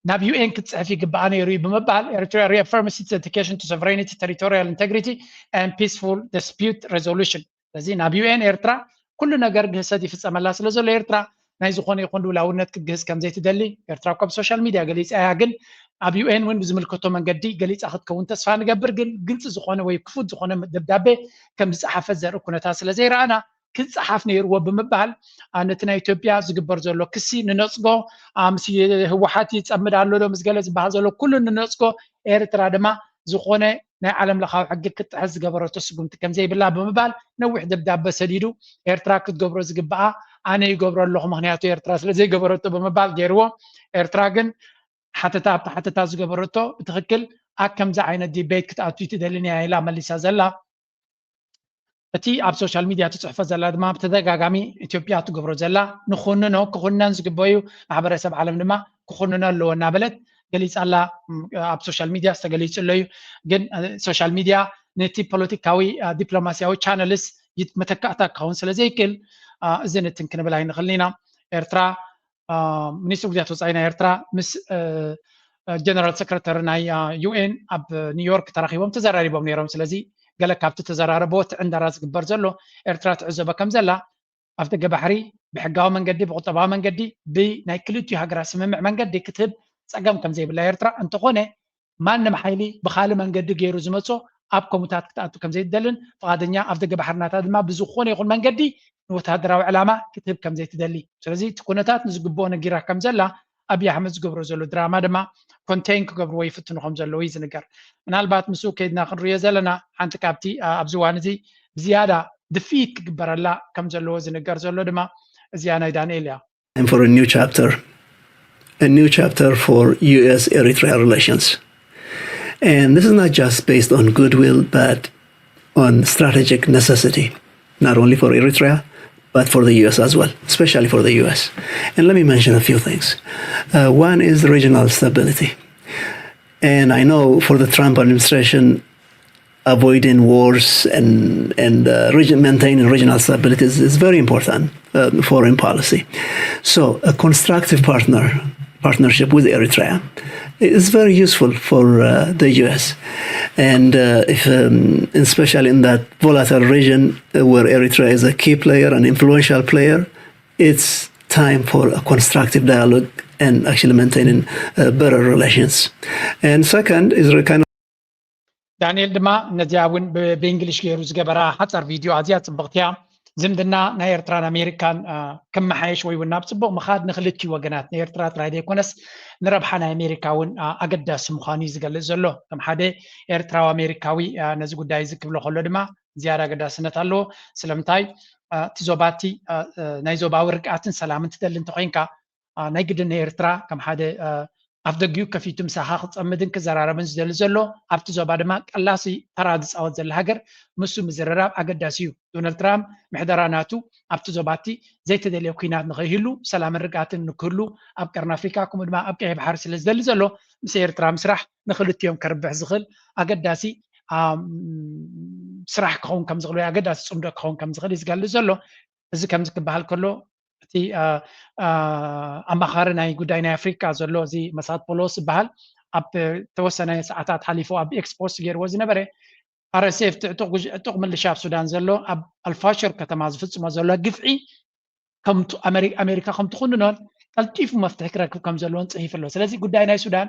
ናብ ዩ ኤን ክትፅሕፍ ይግበኣ ነይሩ እዩ ብምባል Eritrea reaffirms its dedication to sovereignty, territorial integrity and peaceful dispute resolution። ስለዚ ናብ ዩ ኤን ኤርትራ ኩሉ ነገር ግህሰት ይፍፀመላ ስለ ዘሎ ኤርትራ ናይ ዝኾነ ይኹን ልኡላውነት ክትግህስ ከም ዘይትደሊ ኤርትራ እኮ ኣብ ሶሻል ሚድያ ገሊፃ እያ፣ ግን ኣብ ዩ ኤን እውን ብዝምልከቶ መንገዲ ገሊፃ ክትከውን ተስፋ ንገብር። ግን ግልፂ ዝኾነ ወይ ክፉት ዝኾነ ደብዳቤ ከም ዝፀሓፈት ዘርኢ ኩነታት ስለ ዘይረኣና ክፀሓፍ ነይርዎ ብምባል ነቲ ናይ ኢትዮጵያ ዝግበር ዘሎ ክሲ ንነፅጎ፣ ምስ ህወሓት ይፀምድ ኣሎ ዶ ምስ ገለ ዝበሃል ዘሎ ኩሉ ንነፅጎ፣ ኤርትራ ድማ ዝኾነ ናይ ዓለም ለኻዊ ሕጊ ክትጥሕስ ዝገበረቶ ስጉምቲ ከም ዘይብላ ብምባል ነዊሕ ደብዳበ ሰዲዱ ኤርትራ ክትገብሮ ዝግበኣ ኣነ ይገብሮ ኣለኹ ምኽንያቱ ኤርትራ ስለ ዘይገበረቶ ብምባል ገይርዎ። ኤርትራ ግን ሓተታ ኣብቲ ሓተታ ዝገበረቶ ብትኽክል ኣብ ከምዚ ዓይነት ዲቤት ክትኣቱ ትደልን እያ ኢላ መሊሳ ዘላ። እቲ ኣብ ሶሻል ሚድያ ትፅሕፎ ዘላ ድማ ብተደጋጋሚ ኢትዮጵያ ትገብሮ ዘላ ንኹንኖ ክኹነን ዝግበዩ ማሕበረሰብ ዓለም ድማ ክኹንኖ ኣለዎ እናበለት ገሊፃ ኣላ። ኣብ ሶሻል ሚድያ ዝተገሊፁ ኣለዩ። ግን ሶሻል ሚድያ ነቲ ፖለቲካዊ ዲፕሎማሲያዊ ቻነልስ መተካእታ ክኸውን ስለ ዘይክእል እዚ ንትን ክንብል ኣይንኽልን ኢና። ኤርትራ ሚኒስትሪ ጉዳያት ወፃኢ ናይ ኤርትራ ምስ ጀነራል ሰክረተሪ ናይ ዩ ኤን ኣብ ኒውዮርክ ተራኺቦም ተዘራሪቦም ነይሮም። ስለዚ ገለ ካብቲ ተዘራረቦ እቲ ዕንደራ ዝግበር ዘሎ ኤርትራ ትዕዘቦ ከም ዘላ ኣፍደገ ባሕሪ ብሕጋዊ መንገዲ ብቁጠባዊ መንገዲ ብናይ ክልቲኡ ሃገራት ስምምዕ መንገዲ ክትህብ ፀገም ከም ዘይብላ ኤርትራ እንተኾነ ማንም ሓይሊ ብኻልእ መንገዲ ገይሩ ዝመፅኦ ኣብ ከምኡታት ክትኣቱ ከም ዘይትደልን ፍቓደኛ ኣፍደገ ባሕርናታ ድማ ብዝኾነ ይኹን መንገዲ ንወታደራዊ ዕላማ ክትህብ ከም ዘይትደሊ። ስለዚ እቲ ኩነታት ንዝግብኦ ነጊራ ከም ዘላ ኣብይ ኣሕመድ ዝገብሮ ዘሎ ድራማ ድማ ኮንቴን ክገብርዎ ይፍትኑ ከም ዘለዉ እዩ ዝንገር። ምናልባት ምስኡ ከይድና ክንሪኦ ዘለና ሓንቲ ካብቲ ኣብዚ እዋን እዚ ብዝያዳ ድፍኢት ክግበረላ ከም ዘለዎ ዝንገር ዘሎ ድማ እዚኣ ናይ ዳንኤል እያ። And for a new chapter, a new chapter for U S Eritrea relations. And this is not just based on goodwill, but on strategic necessity, not only for Eritrea, but for the U S as well, especially for the U S. And let me mention a few things. Uh, one is regional stability. And I know for the Trump administration, avoiding wars and, and uh, region, maintaining regional stability is, is very important uh, foreign policy. So a constructive partner partnership with Eritrea is very useful for uh, the U S. And uh, if, um, especially in that volatile region uh, where Eritrea is a key player, an influential player, it's time for a constructive dialogue and actually maintaining uh, better relations. And second is kind of ዳንኤል ድማ ነዚኣ እውን ብእንግሊሽ ገይሩ ዝገበራ ሓፃር ቪድዮ ኣዝያ ፅብቕቲ እያ። ዝምድና ናይ ኤርትራን ኣሜሪካን ክመሓየሽ ወይ እውን ናብ ፅቡቕ ምኻድ ንክልቲኡ ወገናት ንኤርትራ ጥራይ ዘይኮነስ ንረብሓ ናይ ኣሜሪካ እውን ኣገዳሲ ምዃኑ እዩ ዝገልፅ ዘሎ። ከም ሓደ ኤርትራዊ ኣሜሪካዊ ነዚ ጉዳይ እዚ ክብሎ ከሎ ድማ ዝያዳ ኣገዳስነት ኣለዎ። ስለምንታይ እቲ ዞባ እቲ ናይ ዞባዊ ርግኣትን ሰላምን ትደሊ እንተኮይንካ ናይ ግድን ንኤርትራ ከም ሓደ ኣፍ ደጊኡ ከፊቱ ምሳኻ ክጸምድን ክዘራረብን ዝደሊ ዘሎ ኣብቲ ዞባ ድማ ቀላሲ ተራ ዝጻወት ዘለ ሃገር ምሱ ምዝርራብ ኣገዳሲ እዩ። ዶናልድ ትራምፕ ምሕደራ ናቱ ኣብቲ ዞባ እቲ ዘይተደልየ ኩናት ንኸይህሉ ሰላምን ርግኣትን ንክህሉ ኣብ ቀርኒ ኣፍሪካ ከምኡ ድማ ኣብ ቀይሕ ባሕሪ ስለ ዝደሊ ዘሎ ምስ ኤርትራ ምስራሕ ንክልቲኦም ከርብሕ ዝኽእል ኣገዳሲ ስራሕ ክኸውን ከም ዝኽእል ወይ ኣገዳሲ ጽምዶ ክኸውን ከም ዝኽእል እዩ ዝገልጽ ዘሎ። እዚ ከምዚ ክበሃል ከሎ እቲ ኣማኻሪ ናይ ጉዳይ ናይ ኣፍሪካ ዘሎ እዚ መሳት ፖሎስ ዝበሃል ኣብ ተወሰነ ሰዓታት ሓሊፉ ኣብ ኤክስ ፖስት ገይርዎ ዝነበረ ኣር ኤስ ኤፍ ዕጡቕ ምልሻ ኣብ ሱዳን ዘሎ ኣብ ኣልፋሽር ከተማ ዝፍፅሞ ዘሎ ግፍዒ ኣሜሪካ ከም ትኹንኖን ቀልጢፉ መፍትሒ ክረክብ ከም ዘለዎን ፅሒፉ ኣሎ። ስለዚ ጉዳይ ናይ ሱዳን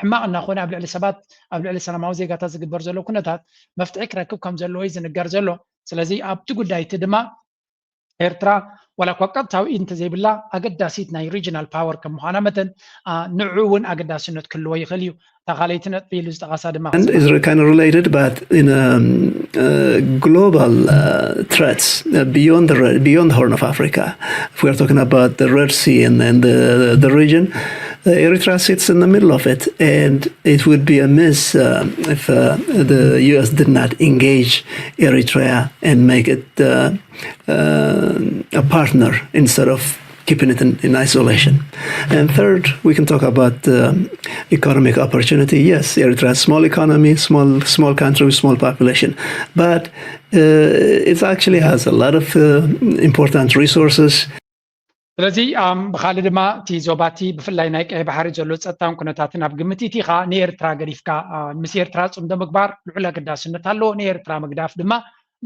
ሕማቕ እናኾነ ኣብ ልዕሊ ሰባት ኣብ ልዕሊ ሰላማዊ ዜጋታት ዝግበር ዘሎ ኩነታት መፍትሒ ክረክብ ከም ዘለዎ እዩ ዝንገር ዘሎ። ስለዚ ኣብቲ ጉዳይ እቲ ድማ ኤርትራ ዋላ እኳ ቀጥታዊ ኢድ እንተዘይብላ ኣገዳሲት ናይ ሪጅናል ፓወር ከም ምዃና መጠን ንዑ እውን ኣገዳስነት ክህልዎ ይኽእል እዩ። እታ ካልኣይቲ ነጥቢ ኢሉ ዝጠቐሳ ድማ is kind of related, but in um, uh, global uh, threats uh, beyond the beyond the Horn of Africa, if we're talking about the Red Sea and, and the, the region, uh, Eritrea sits in the middle of it, and it would be a miss uh, if uh, the U S did not engage Eritrea and make it uh, uh, a partner instead of keeping it in, in isolation. And third, we can talk about um, economic opportunity. Yes, Eritrea is a small economy, small small country with small population, but uh, it actually has a lot of uh, important resources. ስለዚ ብካልእ ድማ እቲ ዞባ እቲ ብፍላይ ናይ ቀይ ባሕሪ ዘሎ ፀጥታን ኩነታትን ኣብ ግምት ኢቲኻ ንኤርትራ ገዲፍካ ምስ ኤርትራ ፅምዶ ምግባር ልዑል ኣገዳስነት ኣለዎ። ንኤርትራ ምግዳፍ ድማ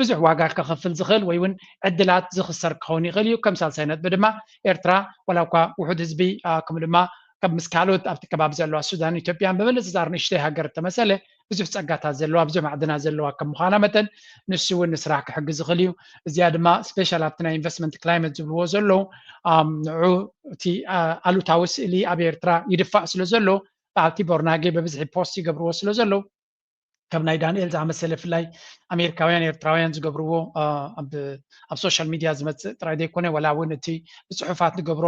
ብዙሕ ዋጋ ከኸፍል ዝኽእል ወይ እውን ዕድላት ዝኽሰር ክኸውን ይኽእል እዩ። ከም ሳልሳይ ነጥቢ ድማ ኤርትራ ዋላ እኳ ውሑድ ህዝቢ ከምኡ ድማ ከም ምስ ካልኦት ኣብቲ ከባቢ ዘለዋ ሱዳን ኢትዮጵያን ብምንፅፃር ንእሽተይ ሃገር እተመሰለ ብዙሕ ፀጋታት ዘለዋ ብዙሕ ማዕድናት ዘለዋ ከም ምዃና መጠን ንሱ እውን ንስራሕ ክሕግዝ ይኽእል እዩ። እዚኣ ድማ ስፔሻል ኣብቲ ናይ ኢንቨስትመንት ክላይመት ዝብልዎ ዘለዉ ንዑ እቲ ኣሉታዊ ስእሊ ኣብ ኤርትራ ይድፋእ ስለ ዘሎ በዓልቲ ቦርናጌ በብዝሒ ፖስት ይገብርዎ ስለ ዘለዉ ከም ናይ ዳንኤል ዝኣመሰለ ብፍላይ ኣሜሪካውያን ኤርትራውያን ዝገብርዎ ኣብ ሶሻል ሚድያ ዝመፅእ ጥራይ ዘይኮነ ዋላ እውን እቲ ብፅሑፋት ንገብሮ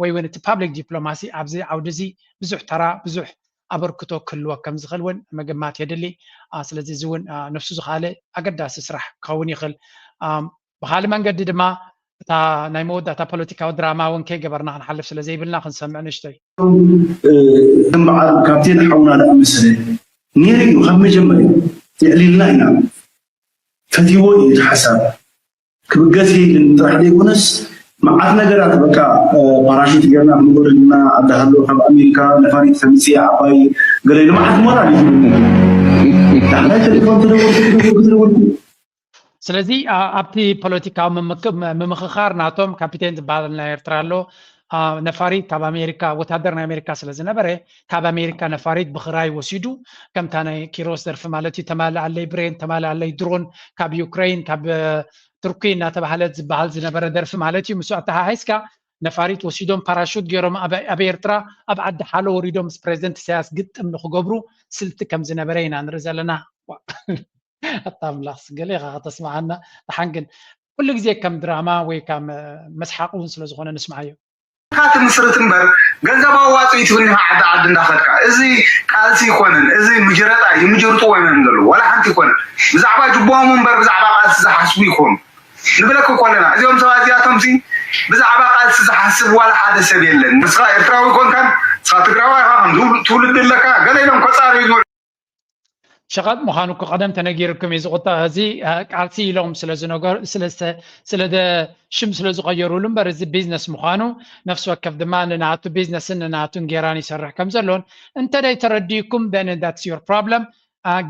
ወይ እውን እቲ ፓብሊክ ዲፕሎማሲ ኣብዚ ዓውዲ እዚ ብዙሕ ተራ ብዙሕ ኣበርክቶ ክህልዎ ከም ዝኽእል እውን ምግማት የድሊ። ስለዚ እዚ እውን ነፍሱ ዝኸኣለ ኣገዳሲ ስራሕ ክኸውን ይኽእል። ብካልእ መንገዲ ድማ እታ ናይ መወዳእታ ፖለቲካዊ ድራማ እውን ከይገበርና ክንሓልፍ ስለ ዘይብልና ክንሰምዕ ንእሽተይ ከም በዓል ካፕቴን ሓውና ደኣ መሰለ ነይሩ እዩ ካብ መጀመርያ የዕሊልና ኢና ፈትዎ እዩ እቲ ሓሳብ ክብገስ የለን ጥራሕ ዘይኮነስ መዓት ነገራት በቃ ፓራሹት ጌርና ክንወርድ ኢና ኣዳሃሎ ካብ ኣሜሪካ ነፋሪት ተምፅእ ዓባይ ገለ ኢሉ መዓት ሞራል እዩ ዳሕራይ ቴሌፎን ተደወልኩ ተደወልኩ ተደወልኩ ስለዚ ኣብቲ ፖለቲካዊ ምምክኻር ናቶም ካፒቴን ዝበሃል ናይ ኤርትራ ኣሎ ነፋሪት ካብ ኣሜሪካ ወታደር ናይ ኣሜሪካ ስለ ዝነበረ ካብ ኣሜሪካ ነፋሪት ብኽራይ ወሲዱ ከምታ ናይ ኪሮስ ደርፊ ማለት እዩ ተማልኣለይ ብሬን ተማልኣለይ ድሮን ካብ ዩክሬን ካብ ቱርኪ እናተባህለት ዝበሃል ዝነበረ ደርፊ ማለት እዩ ምስ ኣተሓሒዝካ ነፋሪት ወሲዶም ፓራሹት ገይሮም ኣብ ኤርትራ ኣብ ዓዲ ሓሎ ወሪዶም ምስ ፕሬዚደንት ኢሳያስ ግጥም ንክገብሩ ስልቲ ከም ዝነበረ ኢና ንርኢ ዘለና ኣታ ኣምላኽ ገለ ኢኻ ከተስምዓና ደሓን ግን ኩሉ ግዜ ከም ድራማ ወይ ከም መስሓቕ እውን ስለ ዝኾነ ንስምዓዮ ትምስርት እምበር ገንዘብ ኣዋፅኡ ትብል ኢኻ ዓዲ ዓዲ እንዳኸድካ እዚ ቃልሲ ይኮነን እዚ ምጅረጣ እዩ ምጅርጡ ወይመን ዘሎ ዋላ ሓንቲ ይኮነን ብዛዕባ ጅቦም እምበር ብዛዕባ ቃልሲ ዝሓስቡ ይኮኑ ንብለክ እኮ ኣለና እዚኦም ሰባት እዚኣቶም ሲ ብዛዕባ ቃልሲ ዝሓስብ ዋላ ሓደ ሰብ የለን ንስኻ ኤርትራዊ ኮንካን ንስኻ ትግራዋ ኢኻ ከም ትውልድ ኣለካ ገለ ኢሎም ከፃርዩ ዝውዕሉ ሸቐጥ ምዃኑ እኮ ቀደም ተነጊርኩም እዩ። ዝቁጣ እዚ ቃልሲ ኢሎም ስለዝነገሩ ስለዝተ ስለደ ሽም ስለዝቀየሩሉ እምበር እዚ ቢዝነስ ምዃኑ፣ ነፍሲ ወከፍ ድማ ንናቱ ቢዝነስን ንናቱን ጌራን ይሰርሕ ከም ዘሎን እንተደይ ተረዲእኩም፣ then that's your problem.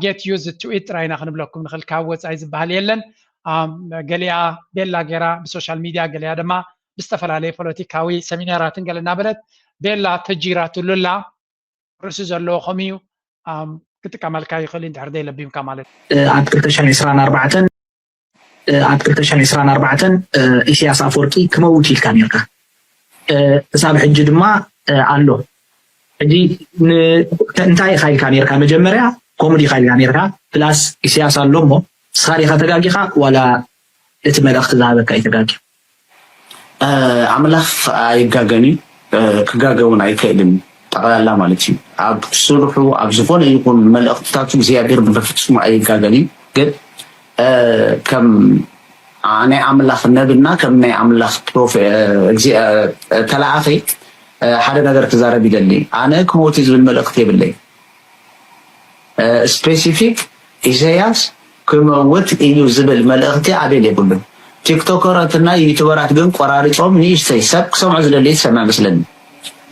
Get used to it ጥራይና ክንብለኩም ንኽእል። ካብ ወፃኢ ዝበሃል የለን። ገሊኣ ቤላ ጌራ ብሶሻል ሚድያ፣ ገሊኣ ድማ ብዝተፈላለየ ፖለቲካዊ ሰሚናራትን ገለ እናበለት ቤላ ተጂራትሉላ። ርእሲ ዘለዎ ከምኡ እዩ። ክጥቀመልካ ይኽእል እዩ እንድሕር ዘይለቢምካ ማለት እዩ። ኣብ ክልተ ሽሕን ዕስራን ኣርባዕተን ኣብ ክልተ ሽሕን ዕስራን ኣርባዕተን ኢሳያስ ኣፈወርቂ ክመውት ኢልካ ነርካ። ክሳብ ሕጂ ድማ ኣሎ። ሕጂ እንታይ ኢኻ ኢልካ ነርካ? መጀመርያ ከምኡ ዲኻ ኢልካ ነርካ? ፕላስ ኢሳያስ ኣሎ እሞ ንስኻ ዲኻ ተጋጊኻ ዋላ እቲ መልእኽቲ ዝሃበካ እዩ ተጋጊኻ? ኣምላኽ ኣይጋገን እዩ፣ ክጋገ እውን ኣይክእልን። ጠቕላላ ማለት እዩ ኣብ ስርሑ ኣብ ዝኾነ ይኹን መልእኽትታቱ እግዚኣብሔር በፍጹም ኣይጋገን እዩ። ግን ከም ናይ ኣምላኽ ነብና ከም ናይ ኣምላኽ ተለኣኸ ሓደ ነገር ክዛረብ ይደሊ። ኣነ ክመውት ዝብል መልእኽቲ የብለይ። ስፔሲፊክ ኢሰያስ ክመውት እዩ ዝብል መልእኽቲ ኣቤል የብሉን። ቲክቶከራትና ዩቱበራት ግን ቆራሪጾም ንእሽተይ ሰብ ክሰምዖ ዝደሊ ዝሰምዕ መስለኒ።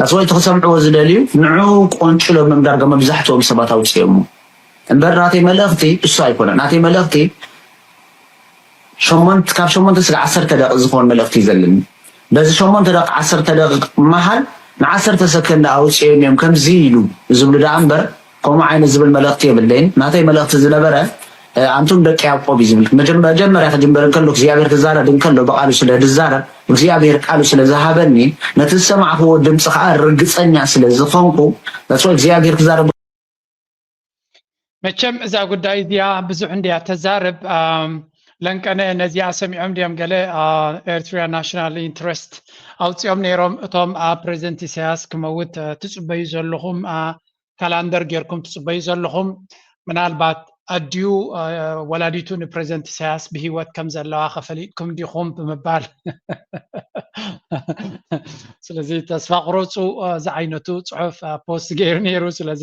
ኣስወይቲ ክሰምዕዎ ዝደልዩ ንዑ ቆንጭሎ መምዳርጋ መብዛሕትኦም ሰባት ኣውፅኦሞ እምበር ናተይ መልእኽቲ እሱ ኣይኮነ። ናተይ መልእኽቲ ሸሞንት ካብ ሸሞንተ ስለ ዓሰርተ ደቂቕ ዝኾን መልእኽቲ እዩ ዘለኒ። በዚ ሸሞንተ ደቂቕ ዓሰርተ ደቂቕ መሃል ንዓሰርተ ሰከንድ ኣውፅኦም እዮም ከምዚ ኢሉ ዝብሉ ደኣ እምበር ከምኡ ዓይነት ዝብል መልእኽቲ የብለይን። ናተይ መልእኽቲ ዝነበረ ኣንቱም ደቂ ያዕቆብ እዩ ዝብል። መጀመርያ ክጅምበር እንከሎ እግዚኣብሔር ክዛረብ እንከሎ ብቃሉ ስለ ዝዛረብ እግዚኣብሔር ቃሉ ስለ ዝሃበኒ ነቲ ዝሰማዕክዎ ድምፂ ከዓ ርግፀኛ ስለ ዝኾንኩ that's why እግዚኣብሔር ክዛረብ መቸም እዛ ጉዳይ እዚኣ ብዙሕ እንድያ ተዛርብ። ለንቀነ ነዚኣ ሰሚዖም ድዮም ገለ ኤርትራ ናሽናል ኢንትረስት ኣውፂኦም ነይሮም እቶም ኣብ ፕሬዚደንት ኢሳያስ ክመውት ትፅበዩ ዘለኹም ካላንደር ጌርኩም ትፅበዩ ዘለኹም ምናልባት ኣዲኡ ወላዲቱ ንፕሬዚደንት ኢሳያስ ብሂወት ከም ዘለዋ ከፈሊጥኩም ዲኹም ብምባል ስለዚ ተስፋ ቁረፁ ዝዓይነቱ ፅሑፍ ፖስት ገይሩ ነይሩ። ስለዚ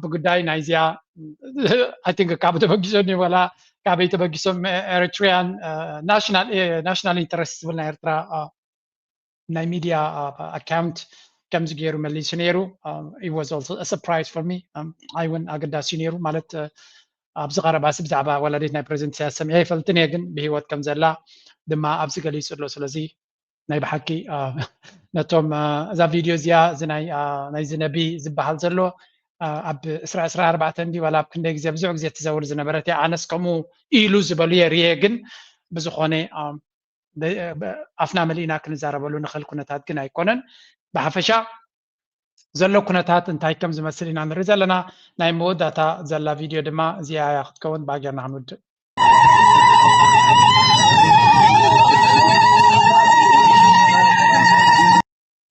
ብጉዳይ ናይዚኣ I think ካብ ተበጊሶም ወላ ካበይ ተበጊሶም ኤሪትሪያን ናሽናል ኢንተረስት ዝብል ናይ ኤርትራ ናይ ሚድያ ኣካውንት ከምዚ ገይሩ መሊሱ ነይሩ። It was also a surprise for me. I እውን ኣገዳሲ ነይሩ ማለት ኣብዚ ቀረባሲ ብዛዕባ ወላዲት ናይ ፕሬዚደንት ኢሳያስ ሰሚዐ ይፈልጥን እየ ግን ብሂወት ከም ዘላ ድማ ኣብዚ ገሊፁ ኣሎ። ስለዚ ናይ ብሓቂ ነቶም እዛ ቪድዮ እዚኣ እዚ ናይዚ ነቢ ዝበሃል ዘሎ ኣብ ዕስራ ዕስራ ኣርባዕተ እንዲ ዋላ ኣብ ክንደይ ግዜ ብዙሕ ግዜ ትዘውር ዝነበረት እያ። ኣነስ ከምኡ ኢሉ ዝበሉ እየ ርየ ግን ብዝኾነ ኣፍና መሊእና ክንዛረበሉ ንኽእል ኩነታት ግን ኣይኮነን። ብሓፈሻ ዘሎ ኩነታት እንታይ ከም ዝመስል ኢና ንርኢ ዘለና። ናይ መወዳእታ ዘላ ቪድዮ ድማ እዚኣ እያ ክትከውን ብኣገርና ክንውድእ።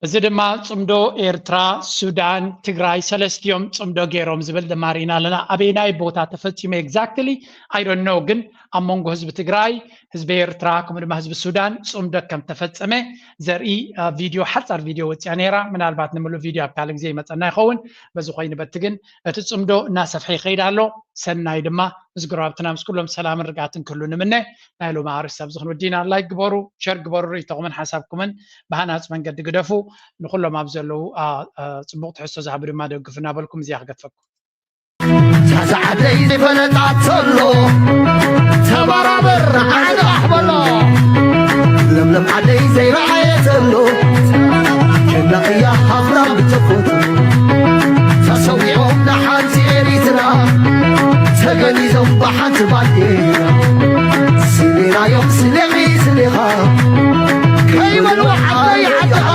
እዚ ድማ ጽምዶ ኤርትራ፣ ሱዳን፣ ትግራይ ሰለስቲኦም ጽምዶ ገይሮም ዝብል ድማ ርኢና ኣለና። ኣበይናይ ቦታ ተፈጺሙ exactly I don't know፣ ግን ኣብ መንጎ ህዝቢ ትግራይ፣ ህዝቢ ኤርትራ ከምኡ ድማ ህዝቢ ሱዳን ጽምዶ ከም ተፈጸመ ዘርኢ ቪድዮ፣ ሓጻር ቪድዮ ወጺኣ ነይራ። ምናልባት ንምሉእ ቪድዮ ኣብ ካልእ ግዜ ይመጸና ይኸውን። በዚ ኮይኑ በቲ ግን እቲ ጽምዶ እናሰፍሐ ይኸይድ ኣሎ። ሰናይ ድማ ምስ ጎረባብትና ምስ ኩሎም ሰላምን ርግኣትን ክህሉ ንምነ። ናይ ሎሚ ኣርእስቲ ኣብዚ ክንውዲ ኢና። ላይክ ግበሩ፣ ሸር ግበሩ፣ ርእይቶኹምን ሓሳብኩምን ብሃናጺ መንገዲ ግደፉ። ንኹሎም ኣብ ዘለዉ ጽቡቕ ትሕዝቶ ዝሃቡ ድማ ደግፉ እናበልኩም እዚኣ ክገድፈኩም። ሳሳዓደይ ዘይፈለጣ ተሎ ተባራበር ዓንቓሕ በሎ። ለምለም ዓደይ ዘይረኣየ ተሎ ጀናቕያ ሃፍራም ብተፈጥሮ ተሰዊኦም ንሓንቲ ኤሪትራ ተገኒዞም ብሓንቲ ባንዴራ ስሌናዮም ስሌኺ ስሌኻ ከይበሉ ዓደይ ዓድኻ